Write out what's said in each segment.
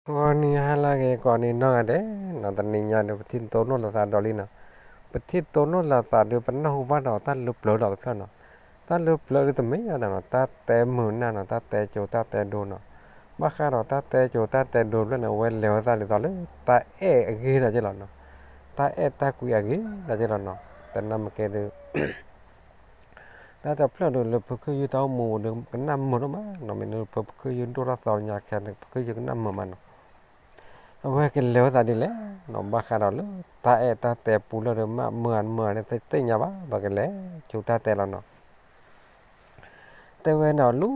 ဂီၤနံၤဟါလၢအဂ့ၤ ကိးနံၤနီၢ်ဂၤဒဲးနီၤ, တနံၤညါဒီး ပထံၣ်တိၢ်နီၣ်လိာ်သးဒီးလံနီၤ. ပထံၣ်တိၢ်နီၣ်လိာ်သးဒီး ပနၢ်ဟူဘၣ်ဒီးတၢ်လၢပျၢၤဒီးတဖျၢၣ်နီၤ. တၢ်လၢပျၢၤဒ်တမ့ၢ်ယါဒီးနီၤ, တၢ်တဲမုာ်နၢ်နီၤ, တၢ်တဲကၠိတၢ်တဲဒိနီၤ. ဘၣ်ဃးဒီးတၢ်တဲကၠိတၢ်တဲဒိတဖျၢၣ်န့ၣ် အဝဲလဲၤဝဲသးဒ်သိးလၢ တၢ်အဲၣ်အဂ့ၢ်ဒီးက့လီၤနီၤ. တၢ်အဲၣ်တၢ်ကွံအဂ့ၢ်ဒီးက့လီၤနီၤ. တနၢ်မ့ၢ်ကဲဒီး တၢ်တဖျၢၣ်ဒီး လၢဖုခ့ယုၢ်တၢ်အိၣ်မူဒီး ကနၣ်မုာ်ဒိၣ်မးနီၤ. မ့ၢ်လၢဖုခ့ယုၢ်ဒိၣ်ထီၣ်သီညါခဲန့ၣ် ဖုခ့ယုၢ်ကနၣ်မုာ်မးနီၤ. အဝဲကလဲၤဝဲသးဒ်လဲၣ်နီၤ, ဘၣ်ဃးဒီးလၢ တၢ်အဲၣ်တၢ်တဲပူလၢဒီး မ့ၢ်မုာ်မုာ်န့ၣ် သ့ၣ်ညါဘၣ်, ပှၤကလဲၤကၠိတၢ်တဲလီၤနီၤ. တဲဝဲဒၣ်လၢ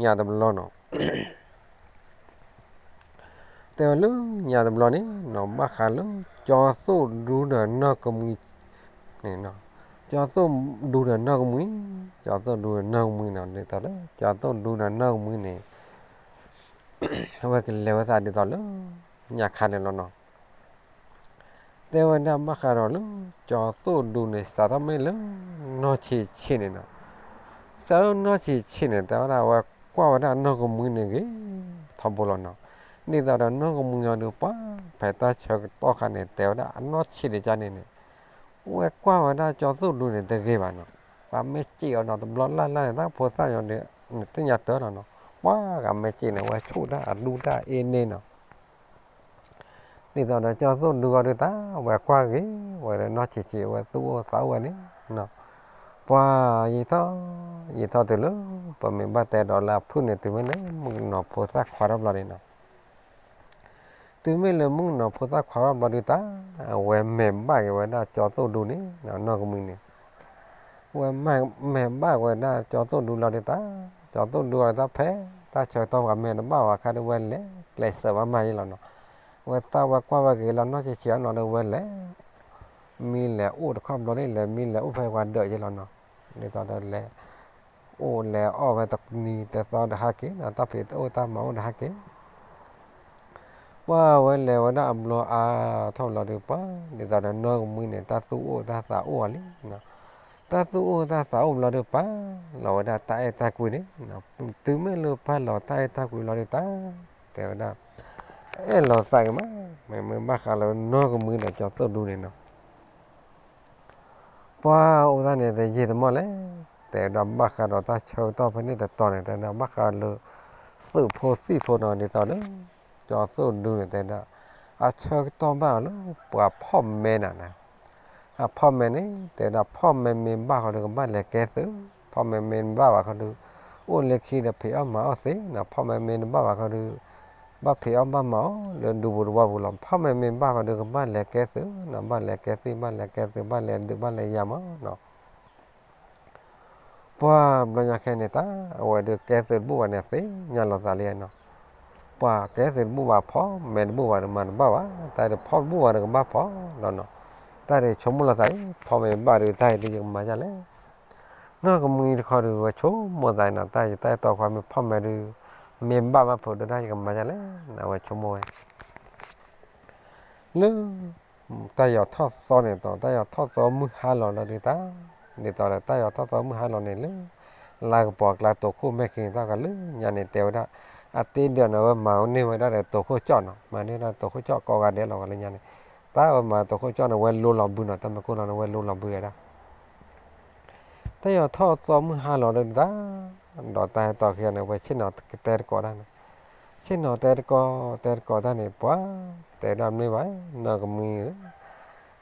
ညါတဘျီနီၤ. တဲဝဲလၢညါတဘျီန့ၣ်နီၤ, ဘၣ်ဃးလၢ ကၠီသိၣ်ဒူဒီးနီၢ်ကမှံန့ၣ်, ကၠီသိၣ်ဒူဒီးနီၢ်ကမှံ, ကၠီသိၣ်ဒူဒီးနီၢ်ကမှံနီၤ, ဒ်သိးလၢ ကၠီသိၣ်ဒူဒီးနီၢ်ကမှံန့ၣ် အဝဲကလဲၤဝဲသးဒ်သိးလၢ ညါခါန့ၣ်လီၤနီၤ. တဲဝဲဒၣ်ဘၣ်ဃးဒီးလၢ ကၠီသိၣ်ဒူန့ၣ် စးထီၣ်မ့ၢ်လၢ နီၢ်ဆံးဆံးန့ၣ်နီၤ. စးထီၣ်နီၢ်ဆံးဆံးန့ၣ် တဲဝဲဒၣ်အဝဲကွၢ်ဝဲဒၣ်နီၢ်ကမှံန့ၣ်ဂ့ၤထီဘိလီၤနီၤ. ဒ်သိးဒီးနီၢ်ကမှံအီၤဒီး ပှၤဖဲတၢ်ဆၢကတီၢ်ခါန့ၣ် တဲဝဲဒၣ်အနီၢ်ဆံးဒံးကါန့ၣ်န့ၣ် ဝဲကွၢ်ဝဲဒၣ်ကၠီသိၣ်ဒူန့ၣ်တဂ့ၤဘၣ်နီၤ. ပှၤမ့ၢ်စံးအီၤနီၤ တဘျီလၢ်လၢ်န့ၣ် တၢ်ဖိသၣ်ယီၤဒီး နသ့ၣ်ညါတၢ်လီၤနီၤ. ပှၤဂၤမ့ၢ်စံးန့ၣ် ဝဲဆူၣ်တၢ်အဒူၣ်တၢ်အ့န့ၣ်နီၤ. ဒ်သိးဒီးကၠီသိၣ်ဒူအီၤဒီး တၢ်ဝဲကွၢ်ဂ့ၤဝဲဒီးနီၢ်ဆံးဆံး ဝဲသူၣ်အိၣ်သးအိၣ်ဝဲန့ၣ်နီၤ. ပှၤယံာ်ထီၣ် ယံာ်ထီၣ်တုၤလၢ ပမ့ၢ်ဘၣ်တဲဒီးလၢအဖုၣ်န့ၣ် တုၤမ့ၢ်လၢမုၣ်ကနီၤဖိသၣ်ခွါထီၣ်ဘျီန့ၣ်နီၤ. တုၤမ့ၢ်လၢမုၣ်ကနီၤဖိသၣ်ခွါထီၣ်ဘျီဒုးတၢ် အဝဲမဲာ်ဘၣ်က့ၤဝဲဒၣ်ကၠီသိၣ်ဒူန့ၣ် နီၢ်ကမှံန့ၣ် ဝဲမဲာ်ဘၣ်ဝဲဒၣ်ကၠီသိၣ်ဒူလီၤဒုးတၢ်, ကၠီသိၣ်ဒူအီၤတၢ်ဖဲ တၢ်ဆၢကတီၢ်ပှၤမဲာ်တဘၣ်ဝဲခါဒုး ဝဲလဲၤကျဲးစၢးဘၣ်မးယဲလီၤနီၤ. ဝဲသးဝဲကွၢ်ဝဲဂ့ၤလီၤ နီၢ်ဆံးဆံးအနီၤဒီး ဝဲလဲၤ မံလဲၤအိၣ်တခီဘျီန့ၣ် လဲၤမံလဲၤအိၣ်ဖဲပှၤဒၢးယဲလီၤနီၤ. ဒ်သိးဒီးလဲၤ အိၣ်လဲၤအီၣ်ဝဲတနံၤတသီဒီးဟဲက့ၤနီၤ, တၢ်ဖံးတၢ်အိၣ်တၢ်မၤအိၣ်ဒီးဟဲက့ၤ ပှၤဝဲလဲၤဝဲဒၣ်အဘျီအါထီၣ်လီၤဒုးပှၤ ဒ်သိးဒီးနီၢ်ကမှံန့ၣ် တၢ်သူၣ်အိၣ်တၢ်သးအိၣ်အီၤလံနီၤ. တၢ်သူၣ်အိၣ်တၢ်သးအိၣ်ဘျီဒုးပာ်လီၤဝဲဒၣ်တၢ်အဲၣ်တၢ်ကွံန့ၣ်, တုၤမ့ၢ်လၢပာ်လီၤတၢ်အဲၣ်တၢ်ကွံလီၤဒုးတၢ် တဲဝဲဒၣ် အဲၣ်လီၤသးက့ၤမး, မ့မ့ၢ်ဘၣ်ဃးလၢနီၢ်ကမှံဒီးကၠီသိၣ်ဒူန့ၣ်နီၤ. ပှၤအိၣ်တၢ်န့ၣ်တယံာ်တမီၢ်လဲၣ်, တဲဝဲဒၣ်ဘၣ်ဃးဒီးတၢ်ဆၢကတီၢ်ဖဲန့ၣ်တတီၤန့ၣ် တဲဝဲဒၣ်ဘၣ်ဃးလၢ သုးဖိသံၣ်ဖိနီၤ ဒ်သိးလၢ ကၠီသိၣ်ဒူန့ၣ် တဲဝဲဒၣ် အဆၢကတီၢ်ဘၣ်အီၤလၢပှၤဖီၣ်မဲနၤန့ၣ်, အဖီၣ်မဲန့ၣ် တဲဝဲဒၣ်ဖီၣ်မဲမ့ၢ်ဘၣ်ဃီဒီးကဘၣ်လဲၤကဲသုး, ဖီၣ်မဲမ့ၢ်ဘၣ်ဘၣ်ဃီဒီး အိၣ်လၢခံဒီးဖံးအီၣ်မၤအီၣ်သ့နီၤ, ဖီၣ်မဲမ့ၢ်တဘၣ်ဘၣ်ဃီဒီး ဘၣ်ဖံးအီၣ်ဘၣ်မၤအီၣ်လၢဒူပူၤတဝီပူၤလီၤ. ဖီၣ်မဲမ့ၢ်ဘၣ်ဃီဒီးကဘၣ်လဲၤကဲသုးနီၤ, ဘၣ်လဲၤကဲသံၣ် ဘၣ်လဲၤကဲသုး ဘၣ်လဲၤဒုးဘၣ်လဲၤယၤမးနီၤ. ပှၤဘျီညါခဲန့ၣ်တၢ် အဝဲဒုးကဲသုးတဘူၣ်ဘၣ်န့ၣ် သ့ၣ်ညါလီၤသးလံနီၤ. ပှၤကဲသုးတဘူၣ်ဘၣ် ဖီၣ်မဲတဘူၣ်ဘၣ်ဒီးမၤတဘၣ်ဘၣ်, တၢ်ဒုးဖီၣ်တဘူၣ်ဘၣ်ဒီးကဘၣ်ဖီၣ်လီၤနီၤ. တၢ်ဒုးဆိကမိၣ်လီၤသးအံၤ ဖီၣ်မဲဘၣ်ဒုး တၢ်အံၤဒုးယကမၤဒ်လဲၣ်. နီၢ်ကမှံတခီဒုး ဝဲဆိကမိၣ်သးနီၤ, တၢ်ယတၢ်အဲၣ်တီခွါမ့ၢ်ဖီၣ်မဲဒုး မ့ၢ်ဘၣ်ဘၣ်ဖုးဒုး တၢ်ယကမၤဒ်လဲၣ်, အဝဲဆိကမိၣ်ဝဲ လၢ တၢ်ယီၤထီၣ်သီန့ၣ်တီၤ တၢ်ယီၤထီၣ်သီမုၢ်ဟါလီၤလီၤဒုးတၢ်, ဒ်သိးဒီးတၢ်ယီၤထီၣ်သီမုၢ်ဟါလီၤန့ၣ်လၢ လါကပီၤကျါတိာ်ခိၣ်မဲာ်ခံန့ၣ် တၢ်ကလၢညါန့ၣ် တဲဝဲဒၣ် အတ့ဒၢးန့ၣ် အဝဲမၤန့ၢ်ဝဲဒၣ်ဒီးတိာ်ခိၣ်ကၠီၣ်နီၤ, မၤန့ၢ်ဝဲဒၣ်တိာ်ခိၣ်ကၠီၣ်ကိးဂၤဒဲးလီၤ ကလၢညါန့ၣ်, တၢ်အဝဲမၤတိာ်ခိၣ်ကၠီၣ်န့ၣ် ဝဲလိလီၤဘုနီၤ, တၢ်မ့ၢ်ကိၢ်လီၤန့ၣ် ဝဲလိလီၤဘုဝဲဒၣ် တၢ်ယီၤထီၣ်သီမုၢ်ဟါလီၤဒုးတၢ်, ဒီးတၢ်ဟဲတီၤခံဂၤန့ၣ် ဝဲဆ့ၣ်နီၤတဲတကိးတၢ်န့ၣ်, ဆ့ၣ်နီၤတဲတကိး တဲတကိးတၢ်န့ၣ် ပှၤတဲဒၣ်မ့ၢ်ဘၣ် နီၢ်ကမှံဧၢ,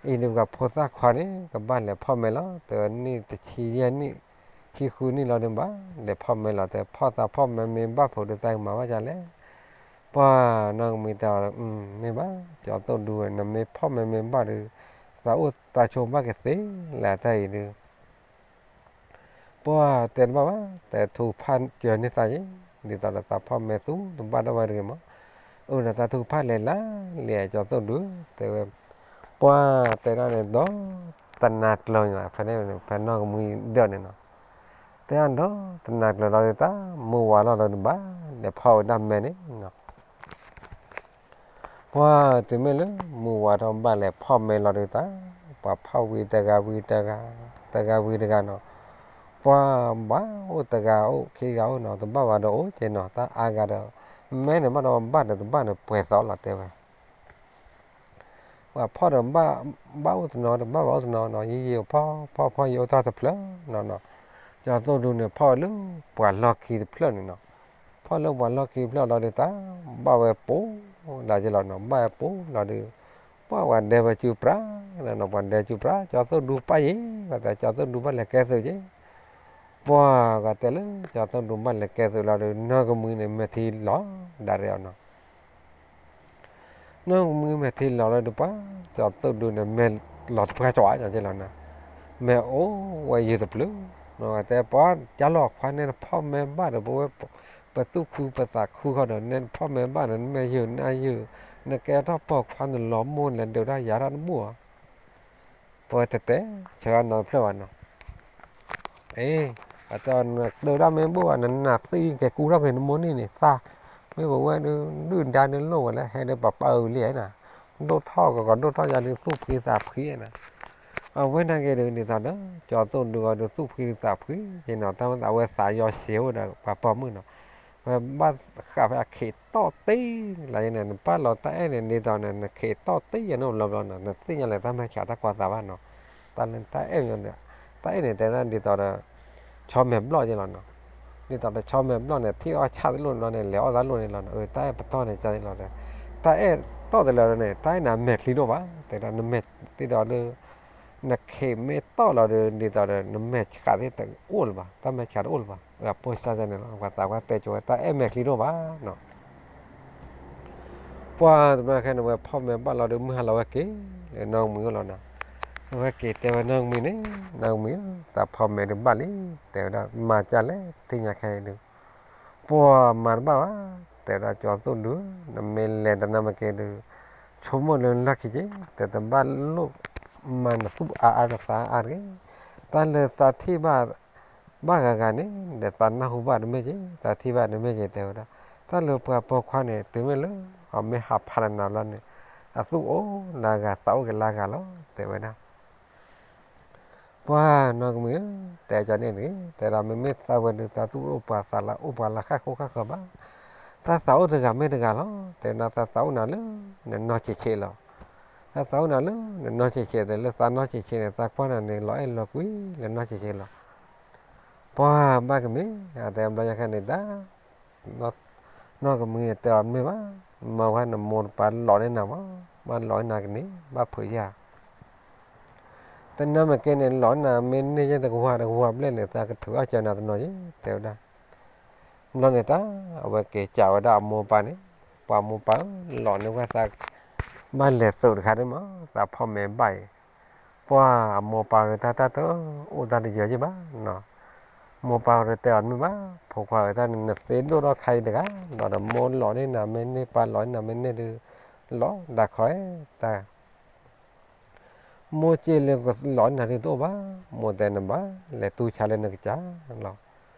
အံၤဒုးပှၤဖိသၣ်ခွါန့ၣ် ကဘၣ်လဲၤဖီၣ်မဲလီၤ, တဲဝဲနံၣ်တဆံယဲၢ်နံၣ် ခံဃုနံၣ်လီၤဒုးဘၣ် လဲၤဖီၣ်မဲလီၤ, တဲဖီၣ်သးဖီၣ်မဲမ့ၢ်ဘၣ်ဖုးဒုး တၢ်ကမၤဘၣ်ဒ်လဲၣ်. ပှၤနီၢ်ကမှံတဲအီၤ မ့ၢ်ဘၣ် ကၠီသိၣ်ဒူဝဲ နမ့ၢ်ဖီၣ်မဲမ့ၢ်ဘၣ်ဒုး သးအိၣ်သးဆိးဘၣ်ကသ့လဲၣ် တၢ်အံၤဒုး ပှၤတဲတဘၣ်ဘၣ် တဲထူဖးကၢၤန့ၢ်သးယံၤ, ဒ်သိးဒီးသးဖီၣ်မဲသူတဘၣ်ဒၣ်ဝဲတဂ့ၤမး, အၢ ဒီးသးထူဖးလဲၤလၢလံာ်ကၠီသိၣ်ဒူ တဲဝဲ, ပှၤတဲဒၣ်န့ၣ်ဒီး တနၤကျၢၤန့ၣ် ဖဲန့ၣ် ဖဲနီၢ်ကမှံဒၢးန့ၣ်နီၤ, တဲဒၣ်ဒီးတနၤကျၢၤလီၤဒုးတၢ် မုၢ်ဝါလီၤလီၤဒုးဘၣ် လဲၤဖီၣ်ဝဲဒၣ်မဲန့ၣ်နီၤ ပှၤတုၤမ့ၢ်လၢ မုၢ်ဝါထီၣ်ဘၣ်လဲၤဖီၣ်မဲလီၤဒုးတၢ်, ပှၤဖီၣ်ဝံၤတဂၤဝံၤတဂၤ, တဂၤဝံၤတဂၤနီၤ, ပှၤဘၣ်အိၣ်တဂၤအိၣ်ခံဂၤအိၣ်နီၤ, တဘၣ်ဘၣ်ဒီးအိၣ်က့ၤနီၤ, တၢ်အါဂၤဒီး မဲန့ၣ်ဘၣ်ဒီးဘၣ်ဒီးတဘၣ်န့ၣ် ပှဲၤသီးလီၤတဲဝဲ ပှၤဖီၣ်ဒီး ဘၣ်အိၣ်တနီၤ တဘၣ်ဘၣ်အိၣ်တနီၤနီၤ ယံာ်ယံာ်ဖီၣ်ဖီၣ်ဖီၣ် ယအိၣ်ထီၣ်တဖျၢၣ်နီၤနီၤ, ကၠီၤသိၣ်ဒူန့ၣ် ဖီၣ်လၢပှၤလီၢ်ခံတဖျၢၣ်န့ၣ်နီၤ, ဖီၣ်လၢပှၤလီၢ်ခံတဖျၢၣ်လီၤဒီး တၢ်ဘၣ်ဝဲပိာ်ဒၣ်က့လီၤနီၤ, ဘၣ်ဝဲပိာ်လီၤဒီး ပှၤဝဲဒဲဝဲစုပြၢနီၤနီၤ, ပှၤဒဲစုပြၢ ကၠီၤသိၣ်ဒူပၣ်ယဲၤ, ပှၤတဲကၠီၤသိၣ်ဒူဘၣ်လဲၤကဲသုးက့ၤ ပှၤဂၤတဲလၢ ကၠီၤသိၣ်ဒူဘၣ်လဲၤကဲသုးလီၤဒီး နီၢ်ကမှံန့ၣ် မဲာ်ထံလီၤဒၣ်ရဲၣ်အီၤနီၤ, နီၢ်ကမှံမဲာ်ထံလီၤလီၤဒီး ပှၤကၠီၤသိၣ်ဒူန့ၣ် မဲာ်လီၤတပှၢ်ကၠီၤအါက့လီၤနီၤ, မဲာ်အိၣ်ဝဲယုာ်တပျုာ်, တဲပှၤကၠီၤလီၤခွါန့ၣ် နဖီၣ်မဲဘၣ်ဒီး ပဝဲ ပသူၣ်ခုပသးခုဃီဒီး နဖီၣ်မဲဘၣ်ဒီး နမဲာ်ယုာ်နါယုာ်, နကဲထီၣ်ပိာ်ခွါ နလီၤမိၢ်နလဲၤဒုးတၢ်ယၤတၢ်တဘူၣ်ဧါ ပဝဲတဲတဲ ဆၢဂၤနီတဖျၢၣ်ဘၣ်နီၤ, အ့ အတဲနဒုးတၢ်မ့ၢ်ဘူၣ်ဘၣ် နနၢ်သံကဲကူထီၣ်က့ၤနမိၢ်န့ၣ်န့ၣ် သၣ် မ့ၢ်ပဝဲဒုး ဒုၣ်ဒါဒုးလိၣ်ဝဲလၢဟဲဒီးပပၢ်အုးလံဧါနီၤ, ဒိၣ်ထီၣ်ကကီးဒိၣ်ထီၣ်ယၤဒုးသူၣ်ဖှံသးဖှံနီၤ, အဝဲနာ်က့ၤဒုးဒ်သိးဒီး ကၠီၤသိၣ်ဒူအီၤဒုး သူၣ်ဖှံသးဖှံက့ၤနီၤ, တၢ်မ့ၢ်သးဝဲသးယီၤဆံးအိၣ်ဒီးပှၤပိာ်မုၣ်နီၤ, ဝဲဘၣ်ဃးဖဲအခ့းတီၢ်တ့ၢ်လၢယဲန့ၣ် နပၢ်လီၤတၢ်အဲၣ်န့ၣ် ဒ်သိးန့ၣ် နခ့းတီၢ်တ့ၢ်ယဲန့ၣ်ဘျီဘျီနီၤ နသ့ၣ်ညါလၢတၢ်မဲာ်ဆှးတၢ်ကွၢ်သးဘၣ်နီၤ, တၢ်လၢတၢ်အဲၣ်, တၢ်အဲၣ်န့ၣ် တဲဒၣ်ဒ်သိးဒီး ဆီမဲာ်ဘျီၣ်ယဲလီၤနီၤ, ဒ်သိးဒီးဆီမဲာ်ဘျီၣ်န့ၣ် ထံၣ်အီၣ်ဆၣ်တလိၣ်န့ၣ်ဘျီန့ၣ် လဲၤအီၣ်သးလိၣ်န့ၣ်လီၤ, တၢ်အဲၣ်ပတီၢ်န့ၣ် ကလီၤဒီး တၢ်အဲၣ်တီၢ်တလၢာ်န့ၣ် တၢ်အဲၣ်နၤမဲာ်ချံဒိၣ်ဘၣ် တဲဒၣ် နမဲာ်ဒ်သိးဒီး နခ့းမ့ၢ်တီၢ်လီၤဒီး ဒ်သိးဒီး နမဲာ်ဆှးသ့ၣ်တအိၣ်လၢၤဘၣ်, တၢ်မဲာ်ဆှးတအိၣ်လၢၤဘၣ်, အပိစၢ်န့ၣ်လီၤ, ပှၤသးပှၢ်တဲကၠိဝဲ တၢ်အဲၣ်မဲာ်ချံဒိၣ်ဘၣ်နီၤ ပှၤတဘျီခဲန့ၣ် ဝဲဖီၣ်မဲာ်ဘၣ်လီၤဒီး မုၢ်ဟါလီၤဝဲက့ၤ လၢနီၢ်ကမှံၤအိၣ်လီၤနီၤ, အဝဲက့ၤတဲဝဲနီၢ်ကမှံၤန့ၣ်, နီၢ်ကမှံၤဧၢ, သးဖီၣ်မဲာ်ဒုးဘၣ်လံ, တဲဝဲဒၣ် မၤကၢ်လဲၣ် သ့ၣ်ညါခဲအံၤဒုး, ပှၤမၤတဘၣ်ဘၣ်, တဲဝဲဒၣ်ကၠီၤသိၣ်ဒူဧၢ, နမ့ၢ်လဲၤတနၢ်မ့ၢ်က့ၤဒုး, ဆိကမိၣ်လၢလီၢ်ခံက့ၤ, တဲတဘၣ်လိၣ်မၤနသူၣ်အါအါနသးအါတဂ့ၤ, တၢ်လၢသးထံၣ်ဘၣ် ဘၣ်ဂၤဂၤန့ၣ် ဒီးသးနၢ်ဟူဘၣ်တမ့ၢ်က့ၤ, သးထံၣ်ဘၣ်တမ့ၢ်က့ၤ တဲဝဲဒၣ်, တၢ်လၢပှၤပိာ်ခွါန့ၣ် တုၤမ့ၢ်လၢ အမ့ၢ်ဟးဖးနၤဘျီန့ၣ် အသူၣ်အိၣ်လၢအဂၤ သးအိၣ်က့ၤလၢအဂၤလီၤ တဲဝဲဒၣ်. ပှၤနီၢ်ကမှံၤဧၢ, တဲကန့ၣ်တဂ့ၤ, တဲဒၣ်မ့မ့ၢ်သးဝဲဒုး သးသူၣ်အိၣ်ပှၤသးလၢအိၣ်ပှၤလၢဃၣ်ဃိဃၣ်ဃၢၤဘၣ်, တၢ်သးအိၣ်တဂၤမ့ၢ်တဂၤလီၤ, တဲဒၣ်သးသးအိၣ်နၤလၢ နနီၢ်ဆံးဆံးလီၤ. တၢ်သးအိၣ်နၤလၢ နနီၢ်ဆံးဆံး တဲလၢသးနီၢ်ဆံးဆံးန့ၣ် သးကွၢ်နၤန့ၣ် လီၤအဲၣ်လီၤကွံလၢနီၢ်ဆံးဆံးလီၤ. ပှၤဘၣ်ကမ့ၢ် အတဲဘျီယခါန့ၣ်တၢ် နီၢ်ကမှံၤတဲအီၤမ့ၢ်ဘၣ်, မၤဝဲနမိၢ်တပၤလီၤန့ၢ်နၤမး, ဘၣ်လီၤန့ၢ်နၤကန့ၣ် ဘၣ်ဖုးယၤ, တနၢ်မ့ၢ်က့ၤန့ၣ် လီၤန့ၢ်နၤမ့ၢ်န့ၢ်ယဲၢ်တကဝၤတကဝၤဘျဲၣ်န့ၣ် သးကထုးအီၣ်ကၢနၤတနီၤယဲၢ် တဲဝဲဒၣ်. ဘျီန့ၣ်တၢ် အဝဲက့ၤကးဝဲဒၣ်အမိၢ်ပၢ်န့ၣ်, ပှၤမိၢ်ပၢ်ဧၢ, လီၤန့ၢ်ဝဲသး ဘၣ်လဲၤသုးတခါဒ်မး သးဖီၣ်မဲာ်ဘၣ်အံၤ, ပှၤအမိၢ်ပၢ်ဂ့ၤတၢ်တၢ်တအိၣ်တၢ်တယၢၤယဲၢ်ဘၣ်, မိၢ်ပၢ်ဂ့ၤတဲအီၤမ့ၢ်ဘၣ်, ဖိခွါဂ့ၤတၢ်န့ၣ် နသ့ဒိၣ်ထီၣ်ခါအံၤတဂၤ, ဒီးမိၢ်လီၤန့ၢ်နၤမ့ၢ်န့ၢ် ပၢ်လီၤန့ၢ်နၤမ့ၢ်န့ၢ်ဒုး, လီၤဒၣ်ခီဧၢ, တၢ် မိၢ်စ့ၢ်လၢကလီၤန့ၢ်နၤဒုးတအိၣ်ဘၣ်, မိၢ်တဲနဘၣ်လဲၤတူၢ်ဆါလၢနကစၢ်လီၤ.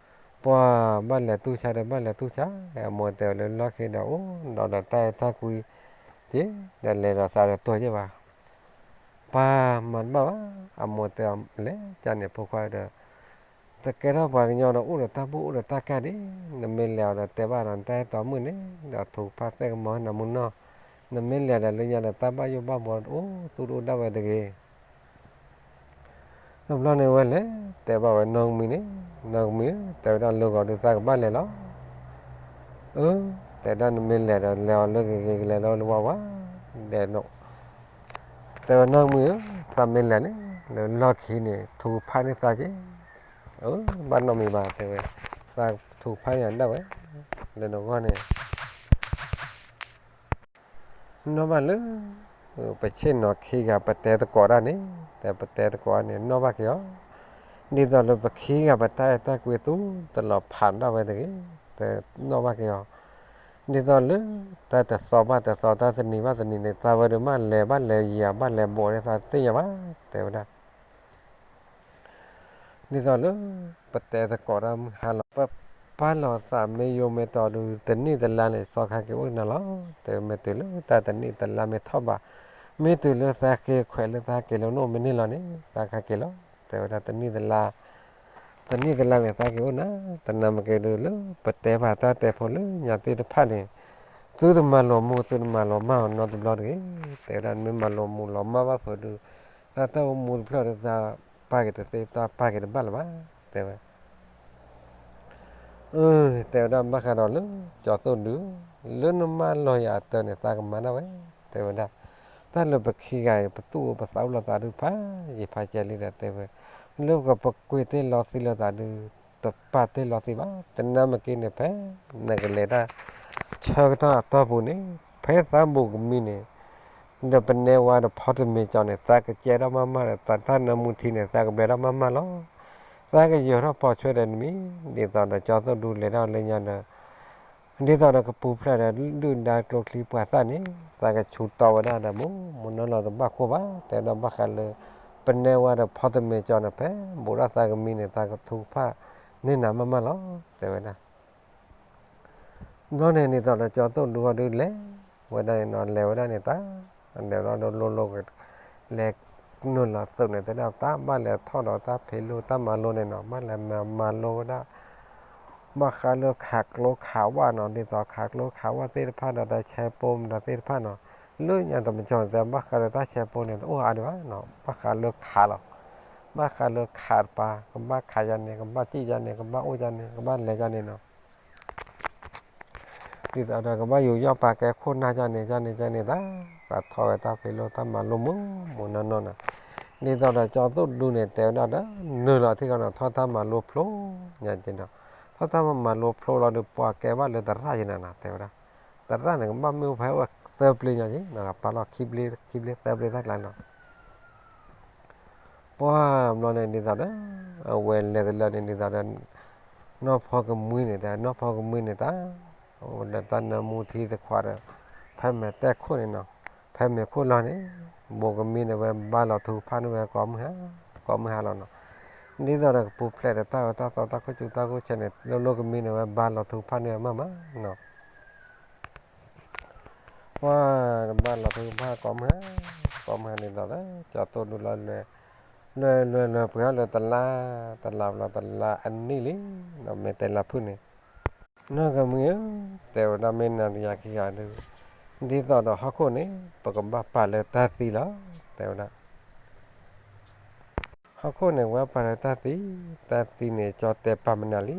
ပှၤဘၣ်လဲၤတူၢ်ဆါဒီးဘၣ်လဲၤတူၢ်ဆါ, အမိၢ်တဲအီၤလၢလီၢ်ခံဒီးအိၣ်ဒီးတၢ်အဲၣ်တၢ်ကွံက့ၤ, ဒီးလဲၤဒီးသးဒီးတိၢ်ယဲၢ်ဘၣ်. ပှၤမၤတဘၣ်ဘၣ်, အမိၢ်တဲအီၤလဲၤကန့ၣ်ဖိခွါဒီး တကဲထီၣ်ပှၤကညီဒီးအိၣ်ဒီးတၢ်ဘူၣ်အိၣ်ဒီးတၢ်ကၢ်ဒံး, နမ့ၢ်လဲၤအီၤဒီးတဲဘၣ်ဒီးနတၢ်အဲၣ်တီမုၣ်န့ၣ်, ဒီးထုကဖၣ်သ့ၣ်ကမီၤနၤမုၢ်နီၢ်, နမ့ၢ်လဲၤဒီးလၢညါဒီးတၢ်ဘၣ်ယိၣ်ဘၣ်ဘှီ အိၣ်သူၣ်ဒိၣ်ဒၣ်ဝဲတဂ့ၤ. တဘျီန့ၣ်ဝဲလဲၤတဲဘၣ်ဝဲနီၢ်ကမှံၤန့ၣ်, နီၢ်ကမှံၤဧၢ, တဲဝဲဒၣ်လၢဂီၤဒုးသးကဘၣ်လဲၤလီၤ. အၢ, တဲဒၣ်နမ့ၢ်လဲၤဒီးလဲၤအီၤလၢဂ့ၤဂ့ၤ ကလဲၤလၢဝါဝါ, ဒဲး တဲဝဲနီၢ်ကမှံၤဧၢ, သးမ့ၢ်လဲၤန့ၣ် လၢလီၢ်ခံန့ၣ် ထုကဖၣ်န့ၢ်သးက့ၤ, အၢ ဘၣ်နီတမံၤဘၣ် တဲဝဲ, သးထုကဖၣ်န့ၢ်ဒၣ်ဝဲ, လၢနဂီၢ်န့ၣ် နီၢ်ဘၣ်လၢ ပဆ့ၣ်နီၤခံဂၤပတဲသကိးတၢ်န့ၣ်, တဲပတဲသကိးတၢ်န့ၣ် နီၢ်ဘၣ်က့ၤအီၤ, ဒ်သိးလၢပခံဂၤပတၢ်အဲၣ်တၢ်ကွံသူတလီၤဖးဒၣ်ဝဲတဂ့ၤ, တဲနီၢ်ဘၣ်က့ၤအီၤ, ဒ်သိးလၢ တၢ်တသီဘၣ်တသီ တၢ်တနံၤဘၣ်တနံၤန့ၣ် သးဝဲဒုးမ့ၢ်လဲၤဘၣ်လဲၤယၤဘၣ်လဲၤဘိးန့ၣ် သးတသ့ၣ်ညါဘၣ် တဲဝဲဒၣ် ဒ်သိးလၢ ပတဲသကိးတၢ်မုၢ်ဟါလီၤ, ပပာ်လီၤသးမ့ၢ်ယိမ့ၢ်တီဒုး တနံၣ်တလါန့ၣ် သီခါက့ၤအိၣ်နၤလီၤ, တဲမ့ၢ်တုၤလၢတၢ်တနံၣ်တလါမ့ၢ်ထီၣ်ဘး, မ့ၢ်တုၤလၢသးက့ၤခွဲးလၢသးက့ၤလၢနအိၣ်မ့ၢ်န့ၢ်လီၤန့ၣ် သးခါက့ၤလီၤ, တဲဝဲဒၣ်တနံၣ်တလါ တနံၣ်တလါန့ၣ် သးက့ၤအိၣ်နၤ, တနၤမ့ၢ်က့ၤဒုးလၢ ပတဲဘၣ်တၢ်တဲဖိလၢညါသ့ၣ်တဖၣ်န့ၣ် သုတမၤလိာ်မူ သုတမၤလိာ်မၢ်အီၤနီတဘျီတဂ့ၤ. တဲဝဲဒၣ် နမ့ၢ်မၤလိာ်မူလိာ်မၢ်ဘၣ်ဖုးဒီး သးတၢ်အိၣ်မူတဖျၢၣ်ဒီး သးပာ်က့ၤတသ့ သးပာ်က့ၤတဘၣ်လၢၤဘၣ်. တဲဝဲ အၢ တဲဝဲဒၣ် ဘၣ်ဃးဒီးလၢ ကၠီၤသိၣ်ဒု လၢနမၢလီၤယၤအတၢ်န့ၣ် သးကမၤဒၣ်ဝဲ. တဲဝဲဒၣ် တၢ်လၢပခံဂၤအံၤ ပသူၣ်အိၣ်ပသးအိၣ်လိာ်သးဒုးဖးယံာ်ဖးကဲလံဒီး တဲဝဲ လၢပကပှ့ၤတ့ၢ်လီၤသံလိာ်သးဒုး တပာ်တ့ၢ်လီၤသံဘၣ်. တနာ်မ့ၢ်က့န့ၣ် ဖဲနကလဲၤတၢ် ဆၢကတီၢ်အတီၢ်ပူၤန့ၣ် ဖဲသးဘူးကမံန့ၣ် ဒီးပနဲဝါဒီးဖီတမ့ၤကၠီန့ၣ် သးကကဲထီၣ်မးမးဒီး သးတၢ်နၢမူထံန့ၣ် သးကဘျဲးထီၣ်မးမးလီၤ. သးကယၢၤထီၣ်ပိာ်ဆွဲဒီးနမံၤ ဒ်သိးဒီးကၠီၤသိၣ်ဒုလဲၤထီၣ်လၢညါဒီး ဒ်သိးဒီးကပူၤဖျဲးဒီးဒုၣ်ဒါကျိချံပှၤသၣ်န့ၣ် သးကဆူးတီဝဲဒၣ်ဒီး မူမူနီၢ်နီၢ်တဘၣ်ခိၣ်ဘၣ်. တဲဝဲဒၣ် ဘၣ်ဃးလၢ ပနဲဝါဒီးဖီတမ့ၤကၠီန့ၣ် ဖဲဘူးထီၣ်သးကမံန့ၣ် သးကထုကဖၣ်န့ၢ်နၤမးမးလီၤ. တဲဝဲဒၣ် ဘျီန့ၣ် ဒ်သိးဒီးကၠီၤသိၣ်ဒုဟီဒုလဲၤဝဲဒၣ်န့ၣ်နီၤ လဲၤဝဲဒၣ်န့ၣ် တၢ်လဲၤဝဲဒၣ်ဒီးလိၤလိၤ လဲၤနုာ်လီၤသုးန့ၣ် တဲဒၣ်တၢ်ဘၣ်လဲၤထီၣ်ဒီးတၢ်ဖံးလိတၢ်မၤလိန့ၣ်နီၤ ဘၣ်လဲၤမၤလိဝဲဒၣ် ဘၣ်ဃးလၢခးကျိခးဝၣ်နီၤ ဒ်သိးခးကျိခးဝၣ်သ့ၣ်တဖၣ်ဒီးတၢ်ဆဲးဖိမတၤသ့ၣ်တဖၣ်နီၤ လၢညါတမံၤကၠီၤန့ၣ် တဲဘၣ်ဃးလၢတၢ်ဆဲးဖိန့ၣ် တအိၣ်အါဒံးဘၣ်နီၤ ဘၣ်ဃးလၢခးလီၤ ဘၣ်ဃးလၢခးတပၤ ကဘၣ်ခးယါန့ၣ် ကဘၣ်စံၣ်ယါန့ၣ် ကဘၣ်အိၣ်ယါန့ၣ် ကဘၣ်လဲၤယါန့ၣ်နီၤ ဒ်သိးဒီးကဘၣ်ယူးယီၣ်ပာ်ကဲခိၣ်နၢ်ယါန့ၣ် ယါန့ၣ် ယါန့ၣ်သၢ ပာ်ထီၣ်ဝဲတၢ်ဖံးလိတၢ်မၤလိမုၢ်မုၢ်နီၢ်နီၢ်နီၤ ဒ်သိးဒီးကၠီၤသိၣ်ဒုန့ၣ် တဲဝဲဒၣ်ဒီး နုာ်လီၤထံကီၢ်နီၤ ထီၣ်တၢ်မၤလိဖျိညါက့ၤနီၤ ထီၣ်တၢ်မၤလိဖျိလီၤဒီး ပှၤကဲဘၣ်လၢသရၣ်ယါန့ၣ်နီၤ တဲဝဲဒၣ် သရၣ်န့ၣ် ကဘၣ်မ့ၢ်အိၣ်ဖဲအိၣ်သၢပျ့ၤညါက့ၤနီၤ ကပာ်လီၤခံပျ့ၤ ခံပျ့ၤသၢပျ့ၤတၢ်ကျါနီၤ ပှၤဘျီန့ၣ်ဒ်သိးဒီး အဝဲလဲၤတလၢန့ၣ်ဒ်သိးဒီး နီၢ်ဖီကမှံန့ၣ်တၢ် နီၢ်ဖီကမှံန့ၣ်တၢ် ဒီးတၢ်နၢမူထံတခွးဒီး ဖဲမဲာ်တဲခိၣ်န့ၣ်နီၤ ဖဲမဲာ်ခိၣ်လီၤန့ၣ် ဘူးကမံန့ၣ်ဝဲဘါလီၤထုကဖၣ်န့ၢ်ဝဲကိးမုၢ်ဟါ ကိးမုၢ်ဟါလီၤနီၤ ဒ်သိးဒီးကပူၤဖျဲးဒီးတၢ်အၢတၢ်သီတၢ်ခိၣ်စူၤတၢ်ခိၣ်ဆဲးန့ၣ် လိၤလိၤကမံန့ၣ်ဝဲဘါလီၤထုကဖၣ်န့ၢ်ဝဲမးမးနီၤ ပှၤတဘၣ်လီၤထုကဖၣ်ကိးမုၢ်ဟါ ကိးမုၢ်ဟါဒ်သိးဒီး ကၠီၤသိၣ်ဒုလီၤလဲၤ လဲၤလဲၤလဲၤပှဲၤအီၤလၢတလါ တလါဘျီတလါအနံၣ်လံ ဒီးမ့ၢ်တဲလါဖုၣ်န့ၣ် နီၢ်ကမှံဧၢ တဲဝဲဒၣ်မ့ၢ်နၤတယၤခံဂၤဒု ဒ်သိးဒီးဟီၣ်ခိၣ်န့ၣ် ပကဘၣ်ပာ်လၢတၢ်သံလီၤ တဲဝဲဒၣ် ဟီၣ်ခိၣ်န့ၣ် ဝဲပာ်လၢတၢ်သံ, တၢ်သံန့ၣ် ကၠီတဲပာ်မနုၤ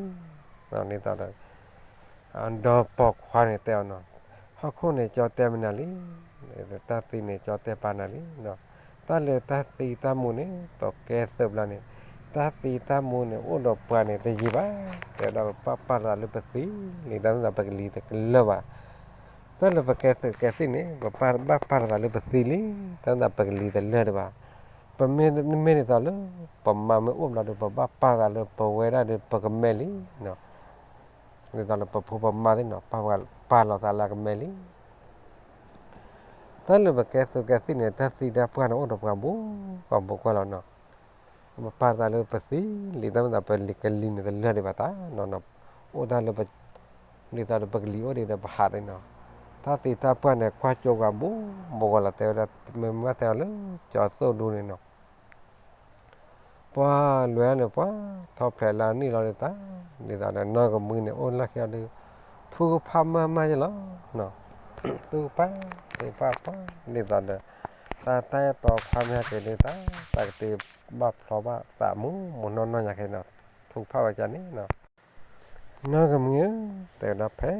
လံ, ဒ်သိးဒီး ဒီးပိာ်ခွါန့ၣ်တဲအီၤနီၤ, ဟီၣ်ခိၣ်န့ၣ် ကၠီတဲမနုၤလံ, တၢ်သံန့ၣ် ကၠီတဲပာ်နၤလံ, တၢ်လၢတၢ်သံတၢ်မူန့ၣ် ပကဲသုးဘျီန့ၣ် တၢ်သံတၢ်မူန့ၣ် အိၣ်ဒီးပှၤန့ၣ်တယံာ်ဘၣ်, တဲဝဲဒၣ်ပဘၣ်ပာ်သးလၢပသံလံ, တၢ်မ့ၢ်သးပကလံၤတကလၢာ်ဘၣ်, တၢ်လၢပကဲသုးကဲသံၣ်န့ၣ် ပဘၣ်ပာ်သးလၢပသံလံ, တၢ်မ့ၢ်သးပကလံၤတလၢာ်ဒံးဘၣ်, ပမ့ၢ်မ့ၢ်ဒ်သိးလၢ ပမၤမ့ၢ်အိၣ်ဘျီဒီး ပဘၣ်ပာ်သးလၢပဝဲဒၣ်ဒီးပကမဲလံ, ဒ်သိးလၢပဖိပမါသ့ၣ်နီၤ ပာ်လီၤသးလၢအကမဲလံ. တၢ်လၢပကဲသုးကဲသံၣ်န့ၣ် တၢ်သံတၢ်ပှၢ်န့ၣ်အိၣ်ဒီးပှၤဘူးကီၢ်ဘူးကွၢ်လီၤနီၤ, ပပာ်သးလၢပသံလံ တၢ်မ့ၢ်သးပကလံၤန့ၣ်တလၢာ်ဒံးဘၣ်တၢ်နီၤ, အိၣ်တၢ်လၢ ဒ်သိးဒီးပကလံၤအိၣ်ဒံးဒီးပဟးသ့ၣ်နီၤ, တၢ်သံတၢ်ပှၢ်န့ၣ် ကွၢ်ကၠိပှၤဘူးဘူးကွၢ်လီၤ တဲဝဲဒၣ် မ့ၢ်မ့ၢ်တဲအီၤလၢ ကၠီသိၣ်ဒူန့ၣ်နီၤ ပှၤလွဲန့ၣ် ပှၤထီၣ်ဖျဲးလၢအနံၣ်လီၤဒ်သိး, ဒ်သိးဒီးနီၢ်ကမှံန့ၣ် အိၣ်လၢခံအီၤဒီး ထုကဖၣ်မးမးယလီၤ, ထုကဖၣ် ထုကဖၣ်ပှၤ ဒ်သိးဒီး တၢ်တၢ်အဲၣ်တီခွါမ့ၢ်ဟဲက့ၤဒ်သိး တၢ်ကတ့ဘၣ်ဖျီဘၣ်သးမူးမူးနီၢ်နီၢ်ညါက့ၤနီၤ, ထုကဖၣ်ဝဲကန့ၣ်နီၤ နီၢ်ကမှံဧၢ, တဲဝဲဒၣ်ဖဲ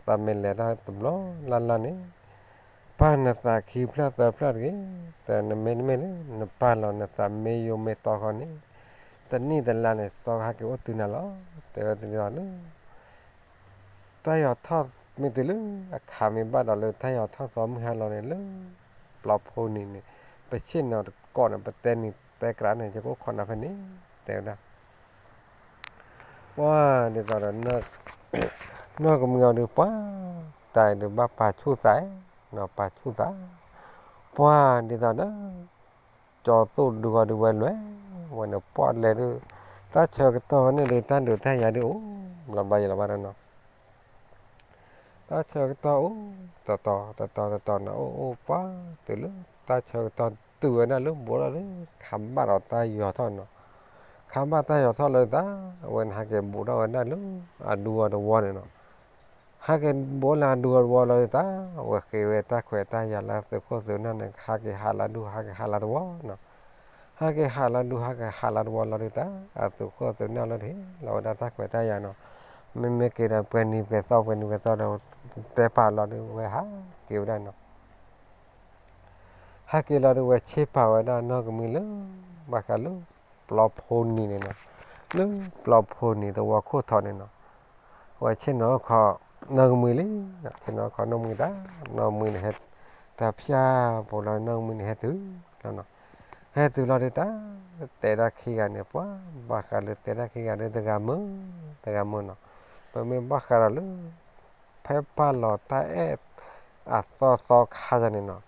သးမ့ၢ်လဲၤတၢ်တဘျီလၢ်လၢ်န့ၣ်, ပာ်နသးခံဖျၢၣ်သၢဖျၢၣ်တဂ့ၤ, တဲနမ့ၢ်တမ့ၢ်လၢ နပာ်လီၤနသးမ့ၢ်ယိာ်မ့ၢ်တီဃီန့ၣ်, တနံၣ်တလါန့ၣ် စီၤဟဲက့ၤအိၣ်တုၤနၤလီၤ, တဲဝဲဒၣ်လီၤ တၢ်ယီၤထီၣ်မ့ၢ်တုၤလၢအခးမ့ၢ်ဘၣ်ဒီးလၢတၢ်ယီၤထီၣ်သီမုၢ်ဟါလီၤန့ၣ် လၢပျီဖိနံၤန့ၣ် ပဆ့ၣ်နီၤတကိးန့ၣ် ပတဲနံၤတဲကြးန့ၣ် ယကအိၣ်ခိးနၤဖဲန့ၣ် တဲဝဲဒၣ် ပှၤဒ်သိးဒီး နီၢ်ကမှံအီၤဒုးပှၤ တၢ်အံၤဒုးဘၣ်ပာ်ဆူၣ်သး, ပာ်ဆူၣ်သး, ပှၤဒ်သိးဒီး ကၠီသိၣ်ဒုးဂီၤဒုးဝဲလွဲၢ်, ဝဲန့ၣ်ပှၤလဲၤဒုး တၢ်ဆၢကတီၢ်ဝဲန့ၣ်ဒုး တၢ်ဒုးတၢ်ယၤဒုးအိၣ် ဘျီဘျီယလီၤဘၣ်ဒီးနီၤ တၢ်ဆၢကတီၢ်အိၣ် တတီၤတတီၤတတီၤန့ၣ် အိၣ်အိၣ်ပှၤတုၤလၢ တၢ်ဆၢကတီၢ်တုၤဝဲဒၣ်လၢဘူးထီၣ်လၢ ခးဘၣ်ဒီးတၢ်ယီၤထီၣ်နီၤ, ခးဘၣ်တၢ်ယီၤထီၣ်လၢတၢ် အဝဲန့ၣ်ဟဲက့ၤဘူးထီၣ်ဝဲဒၣ်လၢ အဒူအီၤတဝီန့ၣ်နီၤ, ဟဲက့ၤဘိးလၢအဒူအဝီလီၤဒုးတၢ်, ဝဲဃ့ဝဲတၢ်ခွဲးတၢ်ယာ်လၢသုးခိၣ်သုးနၢ်န့ၣ် ဟဲက့ၤဟးလၢဒူ ဟဲက့ၤဟးလၢတဝီနီၤ, ဟဲက့ၤဟးလၢဒူ ဟဲက့ၤဟးလၢတဝီလီၤဒုးတၢ်, အသုးခိၣ်သုးနၢ်လၢဟ့ၣ်လီၤဝဲဒၣ်တၢ်ခွဲးတၢ်ယာ်နီၤ, မ့မ့ၢ်က့ၤဒီးပှဲၤနံၤပှဲၤသီ ပှဲၤနံၤပှဲၤသီဒီး တဲပာ်လီၤဒုး ဝဲဟးက့ၤဝဲဒၣ်နီၤ ဟဲက့ၤလီၤဒုး ဝဲဆ့ပာ်ဝဲဒၣ်နီၢ်ကမှံလၢ ဘၣ်ဃးလၢ ပျီဖိနံၤန့ၣ်နီၤ, လၢပျီဖိနံၤသဝီခိၣ်ထီးန့ၣ်နီၤ, ဝဲဆ့ၣ်နီၤခီ နီၢ်ကမှံလံ, ဆ့ၣ်နီၤခီနီၢ်ကမှံတၢ်, နီၢ်ကမှံန့ၣ်ဟဲ တၢ်ဖၠၣ်ပူၤလီၤ နီၢ်ကမှံန့ၣ်ဟဲတုၤလီၤနီၤ, ဟဲတုၤလီၤဒုးတၢ်, တဲဒၣ်ခံဂၤန့ၣ် ပှၤဘၣ်ဃးလၢတဲဒၣ်ခံဂၤဒုး တဂၤမုာ် တဂၤမုာ်နီၤ, ပမ့ၢ်ဘၣ်ဃးဒီးလၢ ဖဲပာ်လီၤတၢ်အဲၣ်အသီသီခါယၤန့ၣ်နီၤ,